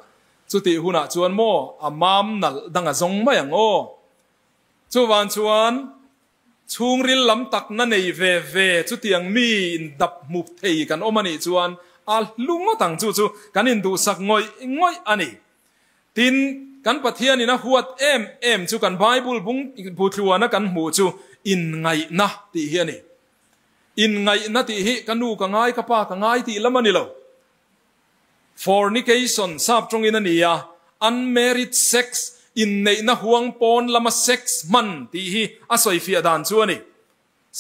[SPEAKER 1] chutih hunah chuan maw a mam nalh dang a zawng mai ang aw. Chuvang chuan chhungril lam takna nei ve ve chutiang mi indap hmu thei kan awm a nih chuan a hlu ngawt ang chu chu kan induhsak ngawih ngawih a ni. Tin, kan Pathianin a huat em em chu kan Bible bung butluana kan hmuh chu inngaihna tih hi a ni. Inngaihna tih hi ka nu ka ngai, ka pa ka ngai tih lam a ni lo. Fornication sap tawngin a ni a, unmarried sex, inneihna huang pawn lama sex hman tih hi a sawifiah dan chu a ni.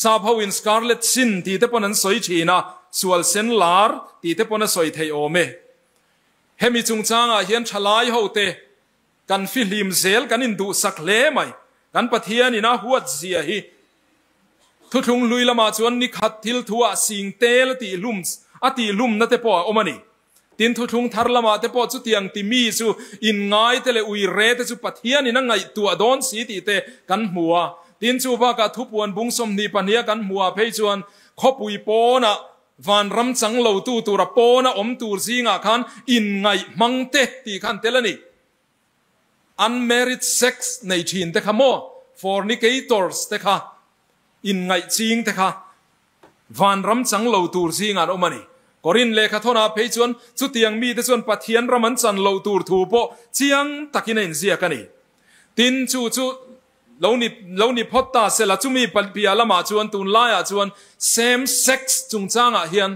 [SPEAKER 1] Sap ho in scarlet sin tih te pawn an sawi thin a, sual sen lar tih te pawn a sawi theih awm e. Hemi chungchangah hian thalai hote kan fihlim zel kan induhsak hle mai. Kan Pathian in a huat zia hi thuthlung hlui lamah chuan nikhat thil thuah sing tel a tihhlum a tihhlumna te pawh a awm a ni. Tin thuthlung thar lamah te pawh chutiang ti mi chu inngai te leh uire te chu Pathian in a ngaihtuah dawn si tih te kan hmu a. Tin chu bakah thupuan bung 22 a kan hmuh ah phei chuan khawpui pawnah Vanram chang lo tu tura pawna awm tur zingah khan inngaih hmang te tih khan tel a ni. Unmarried sex nei thin te kha maw, fornicators te kha, inngaih ching te kha vanram chang lo tur zingah an awm a ni. Korin lehkha thawnah phei chuan chutiang mite chuan Pathian ram an chan loh tur thu pawh chiang takin a inziak a ni. Tin, chu chu Lo ni, lo ni phawt ta se la, chumi piah lamah chuan tunlaiah chuan same sex chungchangah hian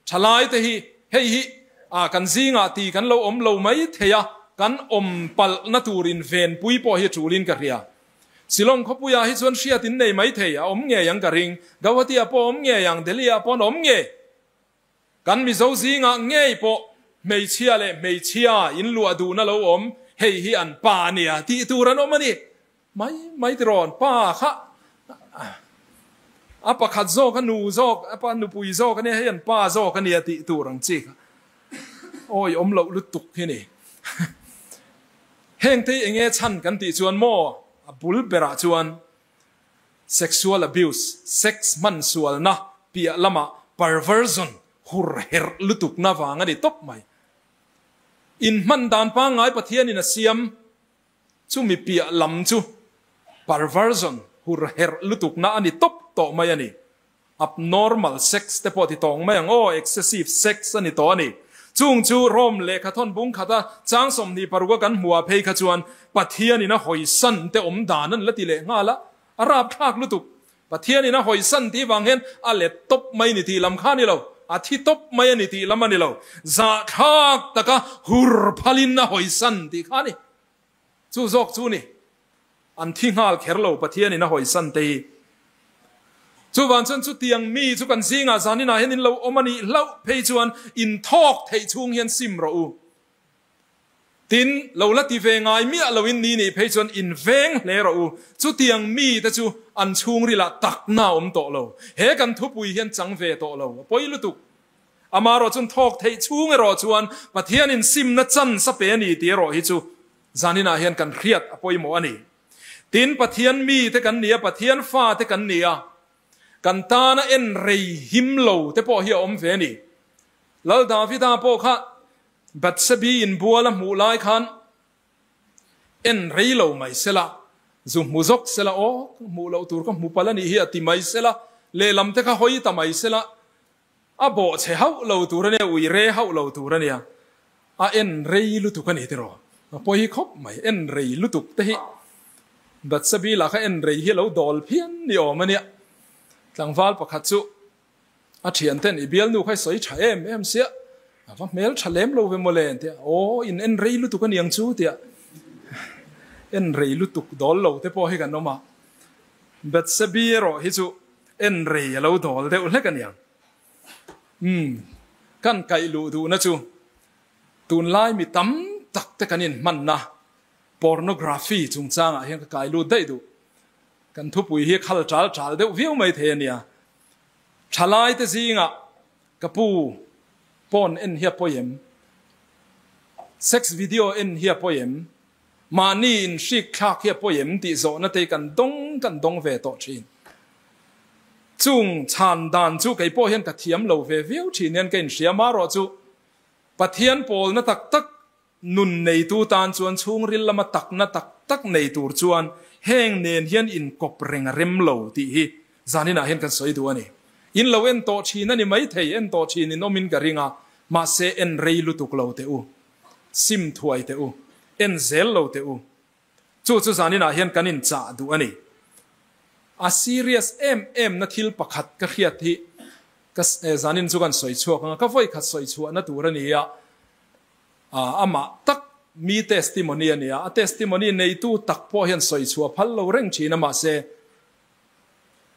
[SPEAKER 1] thalaite hi hei hi ah kan zingah ti kan lo awm lo mai thei a, kan awm palhna tur invenpui pawh hi a tulin ka hria. Shillong khawpuiah hi chuan hriat in nei mai thei, a awm ngei ang ka ring, Gauhati-ah pawh a awm ngei ang, Delhi-ah pawh an awm ngei. Kan Mizo zingah ngei pawh hmeichhia leh hmeichhia in luah duhna lo awm, hei hi an pa a nia tih tur an awm a ni. Mai mai tirawn pa kha a pakhat zawk a nu zawk a pa nupui zawk a nia hei an pa zawk a nia tih tur ang chi kha awi awm loh lutuk hi ni. Heng te hi enge chhan kan tih chuan maw a bul berah chuan sexual abuse, sex hman sualna piah lamah perversion, hur herh lutukna vang a ni tawp mai. Inhman dan pangngai Pathianin a siam chumi piah lam chu perversion, hur herh lutukna a ni tawp tawh mai a ni. Abnormal sex te pawh ti tawng mai ang aw, excessive sex a ni tawh a ni. Chung chu Rome lehkha thawn bung khata chang 26 a kan hmuh ah phei kha chuan Pathianin a hawisan te awm dan an la ti leh nghal a, a rapthlak lutuk. Pathianin a hawisan tih vang hian a let tawp mai ni tih lam kha a ni lo, a thi tawp mai a ni tih lam a ni lo, zahthlak taka hur phalin a hawisan tih kha a ni. Chu zawk chu ni. An thi nghal kher lo Pathianin a hawisan te hi. Chuvang chuan chutiang mi chu kan zingah zaninah hian in lo awm a nih hlauh phei chuan in thawk theih chhung hian sim rawh u. Tin, lo la ti ve ngai miah lo in ni nih phei chuan in veng hle rawh u. Chutiang mi te chu an chhungrilah takna a awm tawh lo. He kan thupui hian chang ve tawh lo. A pawi lutuk. Amaherawh chuan thawk theih chhung erawh chuan Pathianin simna chance a pe a ni tih erawh hi chu Zaninah hian kan hriat a pawimawh a ni. Tin, Pathian mite kan ni a, Pathian fate kan ni a, kan tana en rei him lo te pawh hi a awm ve a ni. Lal Davida pawh kha Bathsebi inbual a hmuh lai khan en rei lo mai sela, zu hmu zawk sela, aw, ka hmuh loh tur ka hmu palh a nih hi a ti mai sela, lehlam te kha hawi ta mai sela, A bawh chhe hauh lo tur a nia, ui re hauh lo tur a nia. A en rei lutuk a ni tiraw? A pawi khawp mai, en rei lutuk te hi. Batsabi lah kha en rei hi a lo dawl phian ni awm a nia. Tlangval pakhat chu a thian ten i bialnu kha i sawi tha em em sia, a va hmel tha lem lo ve mawle an ti a, aw in en rei lutuk a niang chu tia en rei lutuk dawl lo te pawh hi kan awm a. Batsabi erawh hi chu En rei a lo dawl deuh hlek a niang. Umm, kan kaih luh duhna chu tunlai mi tam tak te kan inhmanna pornography chungchangah hian ka kai lut daih duh. Kan thupui hi khal chal chal deuh viau mai thei a nia. Thalai te zingah ka pu pawn en hi a pawi em? Sex video en hi a pawi em? Mahni in hrik thlak hi a pawi em tih zawhna te hi kan dawng kan dawng ve tawh thin. Chung chhan dan chu kei pawh hian ka thiam lo ve viau thin hian ka inhria marawh chu Pathian pawlna tak tak nun neitu tan chuan chhungril lama takna tak tak nei tur chuan heng nen hian inkawp reng a rem lo tih hi zaninah hian kan sawi duh a ni. In lo en tawh thin a ni maithei, en tawh thin in awmin ka ring a, mahse en rei lutuk lo teh u. Sim thuai teh u, en zel lo teh u. Chu chu zaninah hian kan inchah duh a ni. A serious em em na thil pakhat ka hriat hi ka zanin chu kan sawi chhuak ang a, ka vawi khat sawi chhuahna tur a ni a, amah tak mi testimony a ni a, a testimony neitu tak pawh hian sawi chhuah phal lo reng thin a, mahse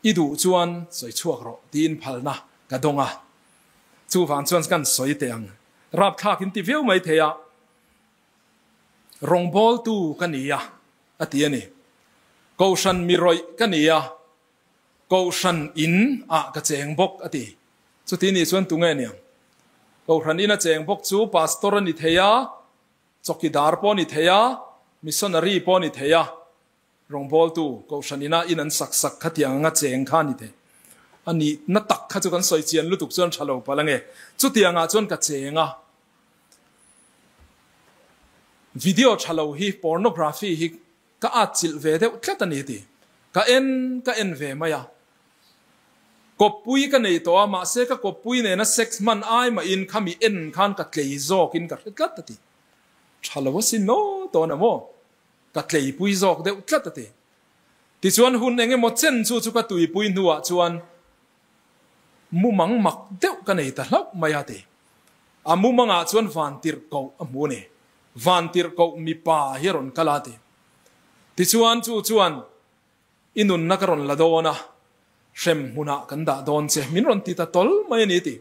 [SPEAKER 1] i duh chuan sawi chhuak rawh tiin phalna ka dawng a, chuvang chuan kan sawi teh ang. Rapthlak in ti viau mai thei a, rawngbawltu ka ni a, a ti a ni. Kohhran mi rawih ka ni a, Kohhran in ah ka cheng bawk, a ti. Chuti nih chuan tunge niang? Kohhran in a cheng bawk chu pastor a ni thei a, chawkidar pawh a ni thei a, missionary pawh a ni thei a. Rawngbawltu Kohhran ina in an sak sak kha tiang anga cheng kha a ni thei. A nih na tak kha chu kan sawi chian lutuk chuan tha lo palh ange. Chutiangah chuan ka cheng a. Video tha lo hi, pornography hi ka atchilh ve deuh tlat a ni ti. Ka en ka en ve mai a. Kawppui ka nei tawh a, mahse ka kawppui nena sex hman ai mahin khami en khan ka tlei zawkin ka hre tlat a ti. Tha lo asin aw tawn a maw? Ka tleipui zawk deuh tlat a ti. Tichuan hun eng emaw chen chu chu ka tuipui hnuah chuan mumang mak deuh ka nei ta hlauh mai a ti. A mumangah chuan vantirhkoh a hmu a ni. Vantirhkoh mipa hi a rawn kal a ti. Tichuan chu chuan i nunna ka rawn la dawn a, hrem hmunah kan dah dawn che min rawn ti ta tawl mai a ni ti.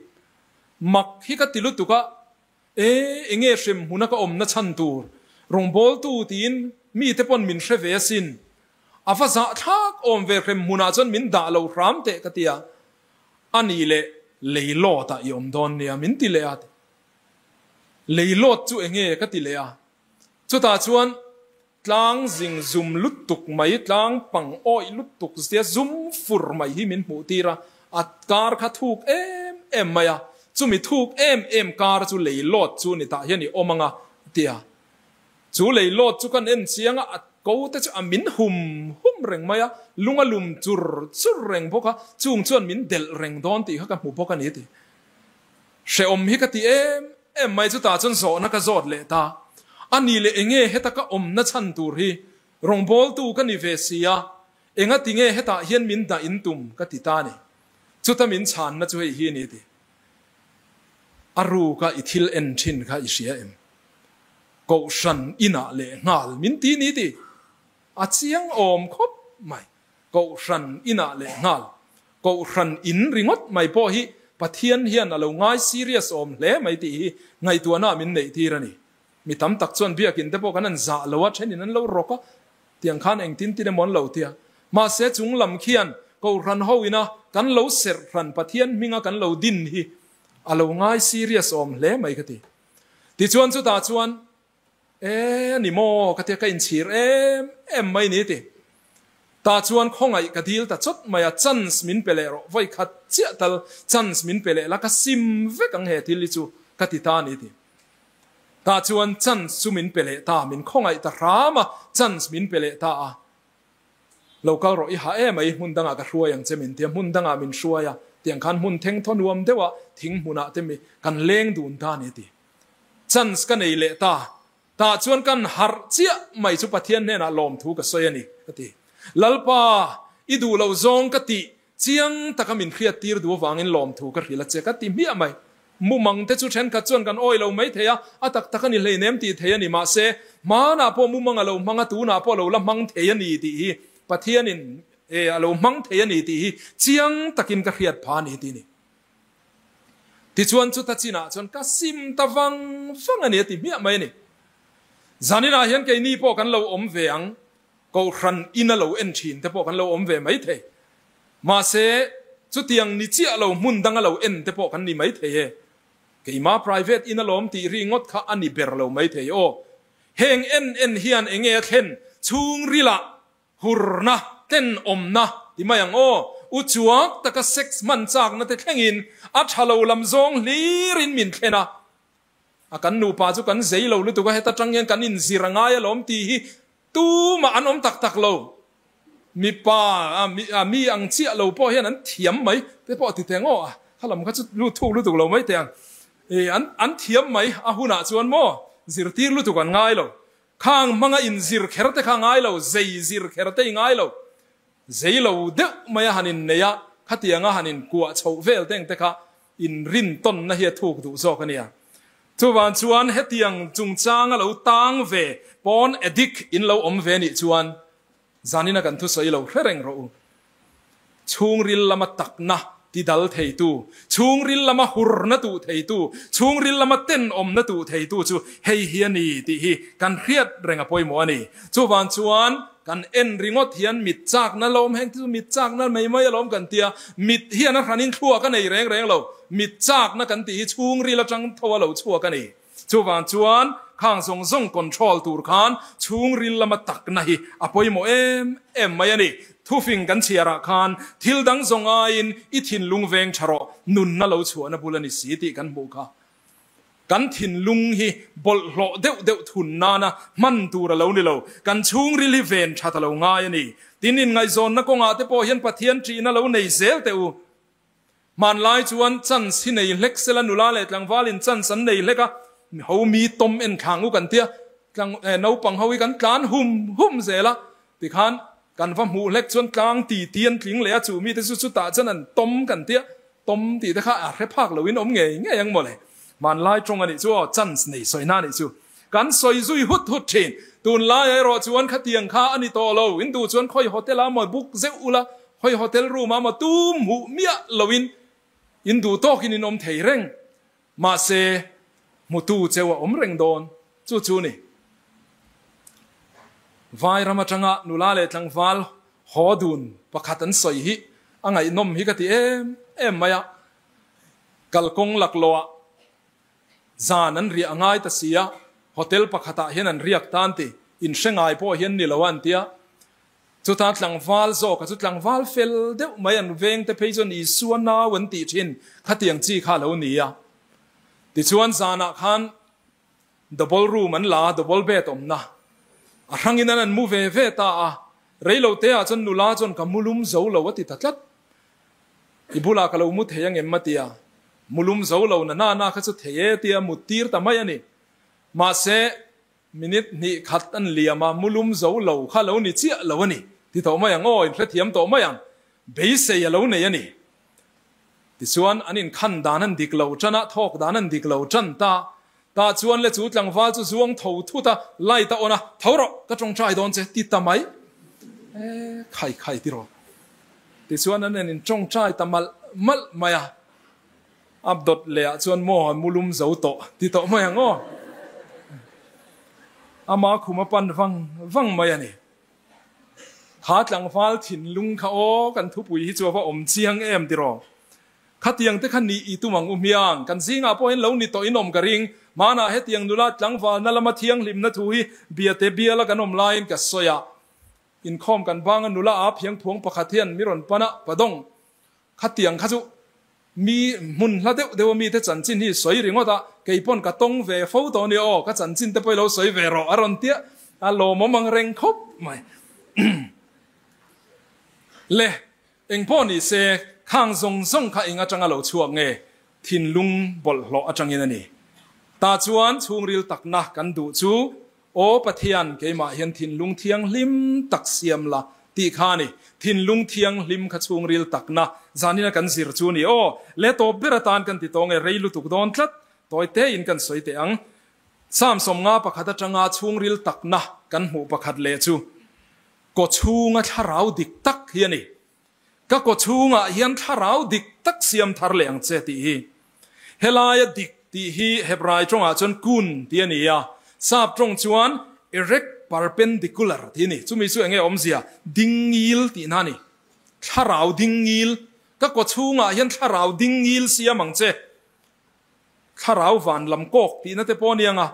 [SPEAKER 1] Mak hi ka ti lutuk a, E, enge hrem hmuna ka awmna chhan tur rawngbawltu tiin mite pawn min hre ve asin. A va zahthlak awm ve hrem hmunah chuan min dah lo hram teh ka ti a, a nih leh leilawt ah i awm dawn nia min ti leh a. Leilawt chu enge ka ti leh a, chutah chuan. Tlang zing zum lutuk mai, tlang pang awih lutuk zia zum fur mai hi min hmuh tir a, a kar kha thuk em em mai a, chumi thuk em em kar chu lei lawt chu ni tah hian i awm ang a tia. Chu lei lawt chu kan en chiang a, a ko te chu a min hum hum reng mai a, lung a lum chur chur reng bawk a, chung chuan min delh reng dawn tih kha ka hmu bawk a ni ti. Hrehawm hi ka ti em em mai chutah chuan zawhna ka zawt leh ta. A ni leh enge heta ka awmna chhan tur hi rawngbawltu ka ni ve si a, enga tinge hetah hian min dah in tum ka ti ta ni. Chuta min chhanna chu hei hi a ni ti. A ruka i thil en thin kha i hria em? Kohhran inah leh nghal min ti ni ti. A chiang awm khawp mai. Kohhran inah leh nghal. Kohhran in ringawt mai pawh hi Pathian hian a lo ngai serious awm hle mai tih hi ngaihtuahna min neih tir a ni. Mi tam tak chuan biakin te pawh kan an zah lo a, thenin an lo rawk a, tiang khan engtin tin emaw an lo ti a. Mahse chung lam khian Kohhran ho ina kan lo serh hran Pathian hminga kan lo din hi a lo ngai serious awm hle mai ka ti. Tichuan chutah chuan E a ni maw ka tia ka inchhir em em mai ni ti. Tah chuan khawngaih ka dil ta chawt mai a, chance min pe leh rawh, vawi khat chiah tal chance min pe leh la ka sim vek ang he thil hi chu ka ti ta ni ti. Tah chuan chance chu min pe leh ta, min khawngaih ta hram a, chance min pe leh ta a. Lo kal rawh i ha em ai, hmun dangah ka hruai ang che min tia, hmun dangah min hruai a, tiang khan hmun theng thaw nuam deuh ah thing hmunah te mi kan leng dun ta ni ti. Chance ka nei leh ta. Tah chuan kan harh chiah mai chu Pathian hnenah lawmthu ka sawi a ni, ka ti. Lalpa, i duh loh zawng ka tih chiang taka min hriat tir duh avangin lawmthu ka hrilh a che, ka ti hmiah mai. Mumang te chu thenkhat chuan kan awi lo mai thei a, a tak tak a ni hleinem tih thei a ni. Mahse, hmanah pawh mumang a lo hmang a, tunah pawh a lo la hmang thei a ni tih hi Pathianin a lo hmang thei a ni tih hi chiang takin ka hriat pha a ni tih a ni. Tichuan chuta chinah chuan ka sim ta vang vang a ni a ti hmiah mai a ni. Zaninah hian keini pawh kan lo awm ve ang, Kohhran in a lo en thin te pawh kan lo awm ve mai thei. Mahse, chutiang ni chiah lo hmun dang a lo en te pawh kan ni mai thei e. Keima private in a lawm tih ri ngawt kha a ni ber lo mai thei aw. Heng en en hian enge a thlen chhungrilah Hurna, tenawmna ti mai ang aw. U chuak taka sex hman chakna te thlengin a tha lo lam zawng hlirin min thlen a. A kan nupa chu kan zei lo lutuk a, heta tang hian kan inzir a ngai alawm tih hi tumah an awm tak tak lo. Mipa a mi ang chiah lo pawh hian an thiam mai te pawh ti teng aw a kha lam kha chu lut thuk lutuk lo mai teh ang. An thiam mai a hunah chuan maw zirtir lutuk an ngai lo. Khang hmanga inzir kher te kha ngai lo, zei zir kher te i ngai lo. Zei lo deuh mai a han innei a, khatianga han inkuah chhoh vel teng te kha inrintawnna hi a thuk duh zawk a nia. Chuvang chuan hetiang chungchanga lo tang ve pawn addict in lo awm ve nih chuan Zanina kan thusawi lo hre reng rawh u. Chhungril lama takna tidal theitu, chhungril lama hurna tuh theitu, chhungril lama tenawmna tuh theitu chu hei hi a ni tih hi kan hriat reng a pawimawh a ni. Chuvang chuan kan en ringawt hian mit chakna lawm heng te chu mit chakna mai mai alawm kan tia, mit hian a hranin thluak a nei reng reng lo, mit chakna kan tih hi chhungril atang tho a lo chhuak a ni. Chuvang chuan khang zawng zawng control tur khan chhungril lama takna hi a pawimawh em em mai a ni. Thufing kan chhiarah khan thil dang zawng aiin i thinlung veng tha rawh, nunna lo chhuahna bul a ni si tih kan hmuh kha. Kan thinlung hi bawlhhlawh deuh deuh thun nana hman tur a lo ni lo, kan chhungril hi ven that a lo ngai a ni. Tin, inngaihzawnna kawngah te pawh hian Pathian ṭihna lo nei zel teh u. Hmanlai chuan chance hi nei hlek sela nula leh tlangval in chance an nei hlek a, ho mi tawm en thlang u kan tia, tlang eh naupang ho hi kan tlan hum hum zel a, tikhan kan va hmuh hlek chuan tlang ti ti an tling leh a, chu mite chu chutah chuan an tawm kan tia, tawm tih te kha a hre phak lo in awm ngei ngei ang mawle. Hmanlai tawng a nih chu aw, chance nei sawina a nih chu. Kan sawi zui hut hut thin. Tunlai erawh chuan khatiang kha a ni tawh lo, in duh chuan khawi hotel ah maw book zeuh ula, Hawi hotel room ah maw tum hmuh miah loin in duh tawkin in awm thei reng. Mahse, hmutu cheu a awm reng dawn. Chu chu ni. Vai ram atanga nula leh tlangval haw dun pakhat an sawi hi a ngaihnawm hi ka ti em em mai a. Kalkawng laklawh ah zan an riah a ngai ta si a, hotel pakhatah hian an riak tan ti. In hre ngai pawh hian ni lo a an tia. Chuta tlangval zawka chu tlangval fel deuh mai an veng te phei chuan Isua nau an tih thin khatiang chi kha a lo ni a. Tichuan zanah khan double room an la a, double bed awmna a hrangin an an mu ve ve ta a. Reilo te ah chuan nula chuan ka mu lum zo lo a ti ta tlat. I bulah ka lo mu thei angem a ti a, mu lum zo lo na na na kha chu thei e tia mut tir ta mai a ni. Mahse, minute hnih khat an liam a, mu lum zo lo kha lo ni chiah lo a ni ti tawh mai ang aw, inhrethiam tawh mai ang, beisei a lo nei a ni. Tichuan, an inkhan dan an dik lo tan a, thawk dan an dik lo tan ta. Tah chuan le chu tlangval chu zuang tho thut a, light a on a, Tho rawh, ka tawngtai dawn che, ti ta mai. E, khai khai ti rawh. Tichuan an en in tawngtai ta malh malh mai a. A dawt leh ah chuan maw an mu lum zo tawh ti tawh mai ang aw. Ama khum a pan vang vang mai a ni. Kha tlangval thinlung kha aw kan thupui hi chu a va awm chiang em tiraw. Khatiang te kha ni i tum ang u hmiang. Kan zingah pawh hian lo ni tawh in awm ka ring. Hmanah hetiang nula tlangvalna lama thianghlimna thu hi biate biala kan awm laiin ka sawi a. Inkhawm kan banga nula a phiang phuang pakhat hian mi rawn pan a, Padawng, Khatiang kha chu mi hmun hla deuh deuh a mite chanchin hi sawi ringawt a, kei pawn ka tawng ve fo tawh a nia aw, ka chanchin te pawh i lo sawi ve rawh a rawn tia a lawmawm ang reng khawp mai. Le, eng pawh ni se, khang zawng zawng kha eng atanga lo chhuak nge? Thinlung bawlhhlawh atangin a ni. Tah chuan chhungril takna kan duh chu Aw Pathian, keimah hian thinlung thianghlim tak siam la, tih kha a ni. Thinlung thianghlim kha chhungril takna zanina kan zir chu a ni. Aw, le tawp ber atan kan ti tawng e, rei lutuk dawn tlat, tawi tein kan sawi teh ang. Psalm 51 atanga chhungril takna kan hmuh pakhat leh chu, Kaw chhunga thlarau dik tak hi a ni. Ka kaw chhungah hian thlarau dik tak siam thar leh ang che tih hi. Helaia dik tih hi Hebrai tawngah chuan kun tih a ni a, Sap tawng chuan erect perpendicular tih a ni. Chumi chu enge awmzia? Dingngil tihna a ni. Thlarau dingngil. Ka kaw chhungah hian thlarau dingngil siam ang che. Thlarau van lam kawk tihna te pawh a ni ang a.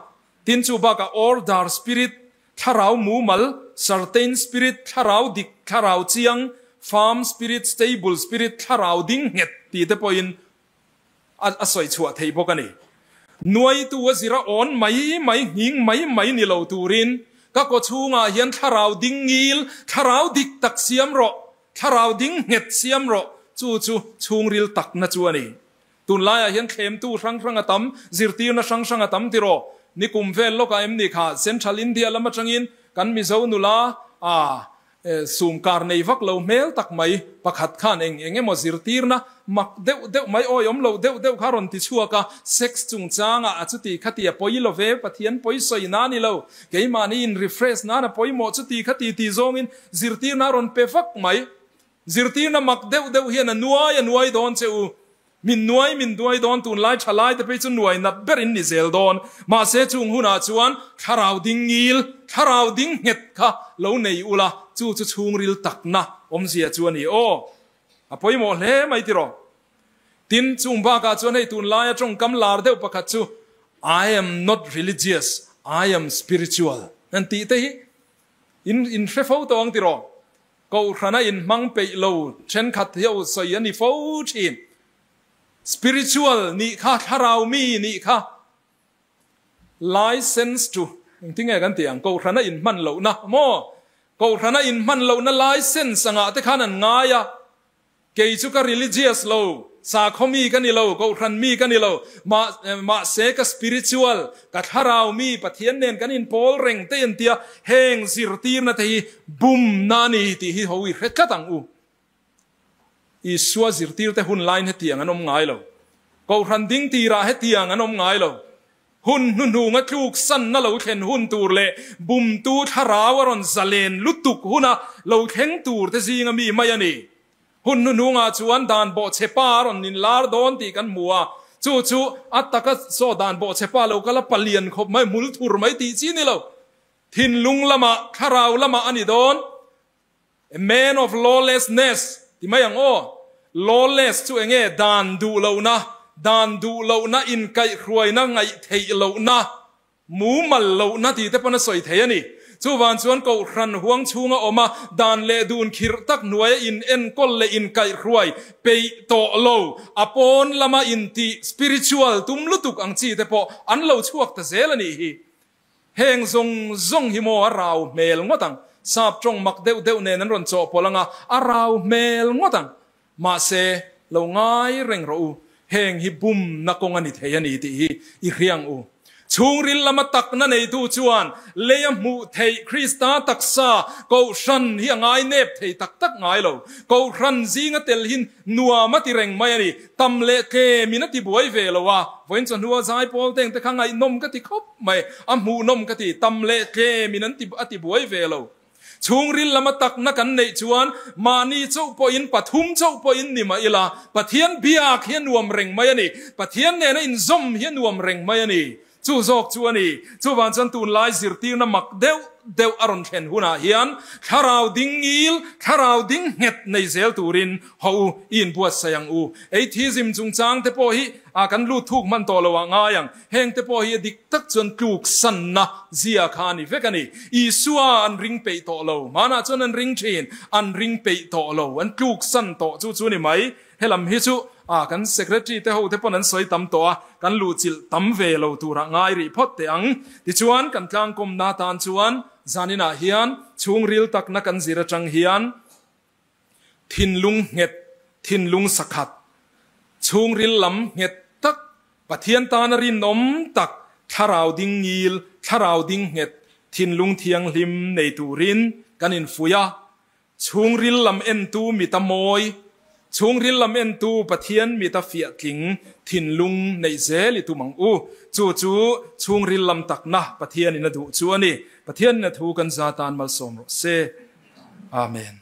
[SPEAKER 1] Tin chu bakah order spirit, thlarau mumal, certain spirit, thlarau dik, thlarau chiang, firm spirit, stable spirit, thlarau ding nghet tih te pawhin a sawi chhuah theih bawk a ni. Nuaitu a zira awn mai mai, nghing mai mai ni lo turin ka kaw chhungah hian thlarau ding ngil, thlarau dik tak siam rawh, thlarau ding nghet siam rawh, chu chu chhungril takna chu a ni. Tunlaiah hian thlemtu hrang hrang a tam, zirtirna hrang hrang a tam tiraw? Nikum vel lawkah em ni kha Central India lam atangin kan Mizo nula a sum kar nei vak lo hmel tak mai pakhat khan eng eng emaw zirtirna mak deuh deuh mai awihawm lo deuh deuh kha rawn ti chhuak a, sex chungchangah a chuti khati a pawi lo ve, Pathian pawi sawi na ni lo, keimahni in refresh nan a pawimawh chuti khati ti zawngin zirtirna a rawn pe vak mai. Zirtirna mak deuh deuh hian a nuai a nuai dawn che u. Min nuai min duai dawn tunlai tha lai te phei chu nuai nat ber in ni zel dawn. Mahse chung hunah chuan thlarau ding ngil, thlarau ding nghet kha lo nei ula, chu chu chhungril takna awmzia chu a ni aw. A pawimawh hle mai tiraw. Tin, chung bakah chuan hei tunlaia tawngkam lar deuh pakhat chu I am not religious, I am spiritual an tih te hi in in hre fo tawh ang tiraw. Kohhrana inhmang peih lo thenkhat hi aw sawi a ni fo thin. Spiritual nih kha, thlarau mi nih kha license to engtin nge kan tih ang, kohhrana inhman lohna maw? Kohhrana inhman lohna license angah te khan an ngai a. Kei chu ka religious lo, sakhaw mi ka ni lo, kohhran mi ka ni lo, mahse ka spiritual, ka thlarau mi, Pathian nen kan inpawl reng te en tia heng zirtirna te hi bumna a ni tih hi ho i hre tlat ang u. Isua zirtirte hun laiin hetiang an awm ngai lo. Kohhran ding tirah hetiang an awm ngai lo. Hun hnuhnunga tluk sanna lo thlen hun tur leh bumtu thlarau a rawn zalen lutuk huna lo thleng tur te zinga mi mai a ni. Hun hnuhnungah chuan dan bawhchhe pa a rawn inlar dawn tih kan hmu a, chu chu a taka saw dan bawhchhe pa lo kal a palian khawp mai, hmul thur mai tih chi ni lo. Thinlung lamah, thlarau lamah a ni dawn. A man of lawlessness ti mai ang aw. Lawless chu enge dan duh lohna, dan duh lohna, inkaihhruaina, ngaihtheih lohna, mumal lohna tih te pawn a sawi thei a ni. Chuvan chuan kohhran huang chhunga awm a, dan leh dun khirh tak hnuaia in enkawl leh inkaihhruai peih tawh lo, a pawn lama intih spiritual tum lutuk ang chi te pawh an lo chhuak ta zel a nih hi. Heng zawng zawng hi maw a rau hmel ngawt ang. Sap tawng mak deuh deuh nen an rawn chawhpawlh anga a rau hmel ngawt ang. Mahse, lo ngai reng rawh u, heng hi bumna kawng a ni thei a ni tih hi i hriang u. Chhungril lama takna neitu chuan lei a hmuh theih Krista taksa Kohhran hi a ngai nep thei tak tak ngai lo. Kohhran zinga tel hi nuam a ti reng mai a ni. Tam leh tlemin a ti buai ve lo a, vawiin chawhnua zaipawl teng te kha ngaihnawm ka ti khawp mai, a hmuhnawm ka ti, tam leh tlemin an ti a ti buai ve lo. Chhungril lama takna kan neih chuan mahni chauh pawhin pathum chauh pawhin ni mah ila, Pathian biak hi a nuam reng mai a ni. Pathian nena inzawm hi a nuam reng mai a ni. Chu zawk chu a ni. Chuvang chuan tunlai zirtirna mak deuh deuh a rawn thlen hunah hian thlarau ding ngil, thlarau ding nghet nei zel turin haw u, i inbuatsaih ang u. Atheism chungchang te pawh hi kan lut thuk hman tawh lo ah ngai ang. Heng te pawh hi a dik tak chuan tluk sanna zia kha a ni vek a ni. Isua an ring peih tawh lo. Hmanah chuan an ring thin, an ring peih tawh lo. An tluk san tawh chu chu ni mai. Helam hi chu ah kan secretary te ho te pawn an sawi tam tawh a, kan luhchilh tam ve lo turah ngai rih phawt teh ang. Tichuan kan tlangkawmna tan chuan zaninah hian chhungril takna kan zir atang hian, Thinlung nghet, thinlung sakhat, chhungril lam nghet tak, Pathian tana rinawm tak, thlarau ding ngil, thlarau ding nghet, thinlung thianghlim nei turin kan infuih a. Chhungril lam entu mita mawi, chhungril lam entu Pathian mita fiah tling thinlung neih zel i tum ang u. Chu chu chhungril lam takna Pathianin a duh chu a ni. Pathianin a thu kan za tan malsawm rawh se. Amen.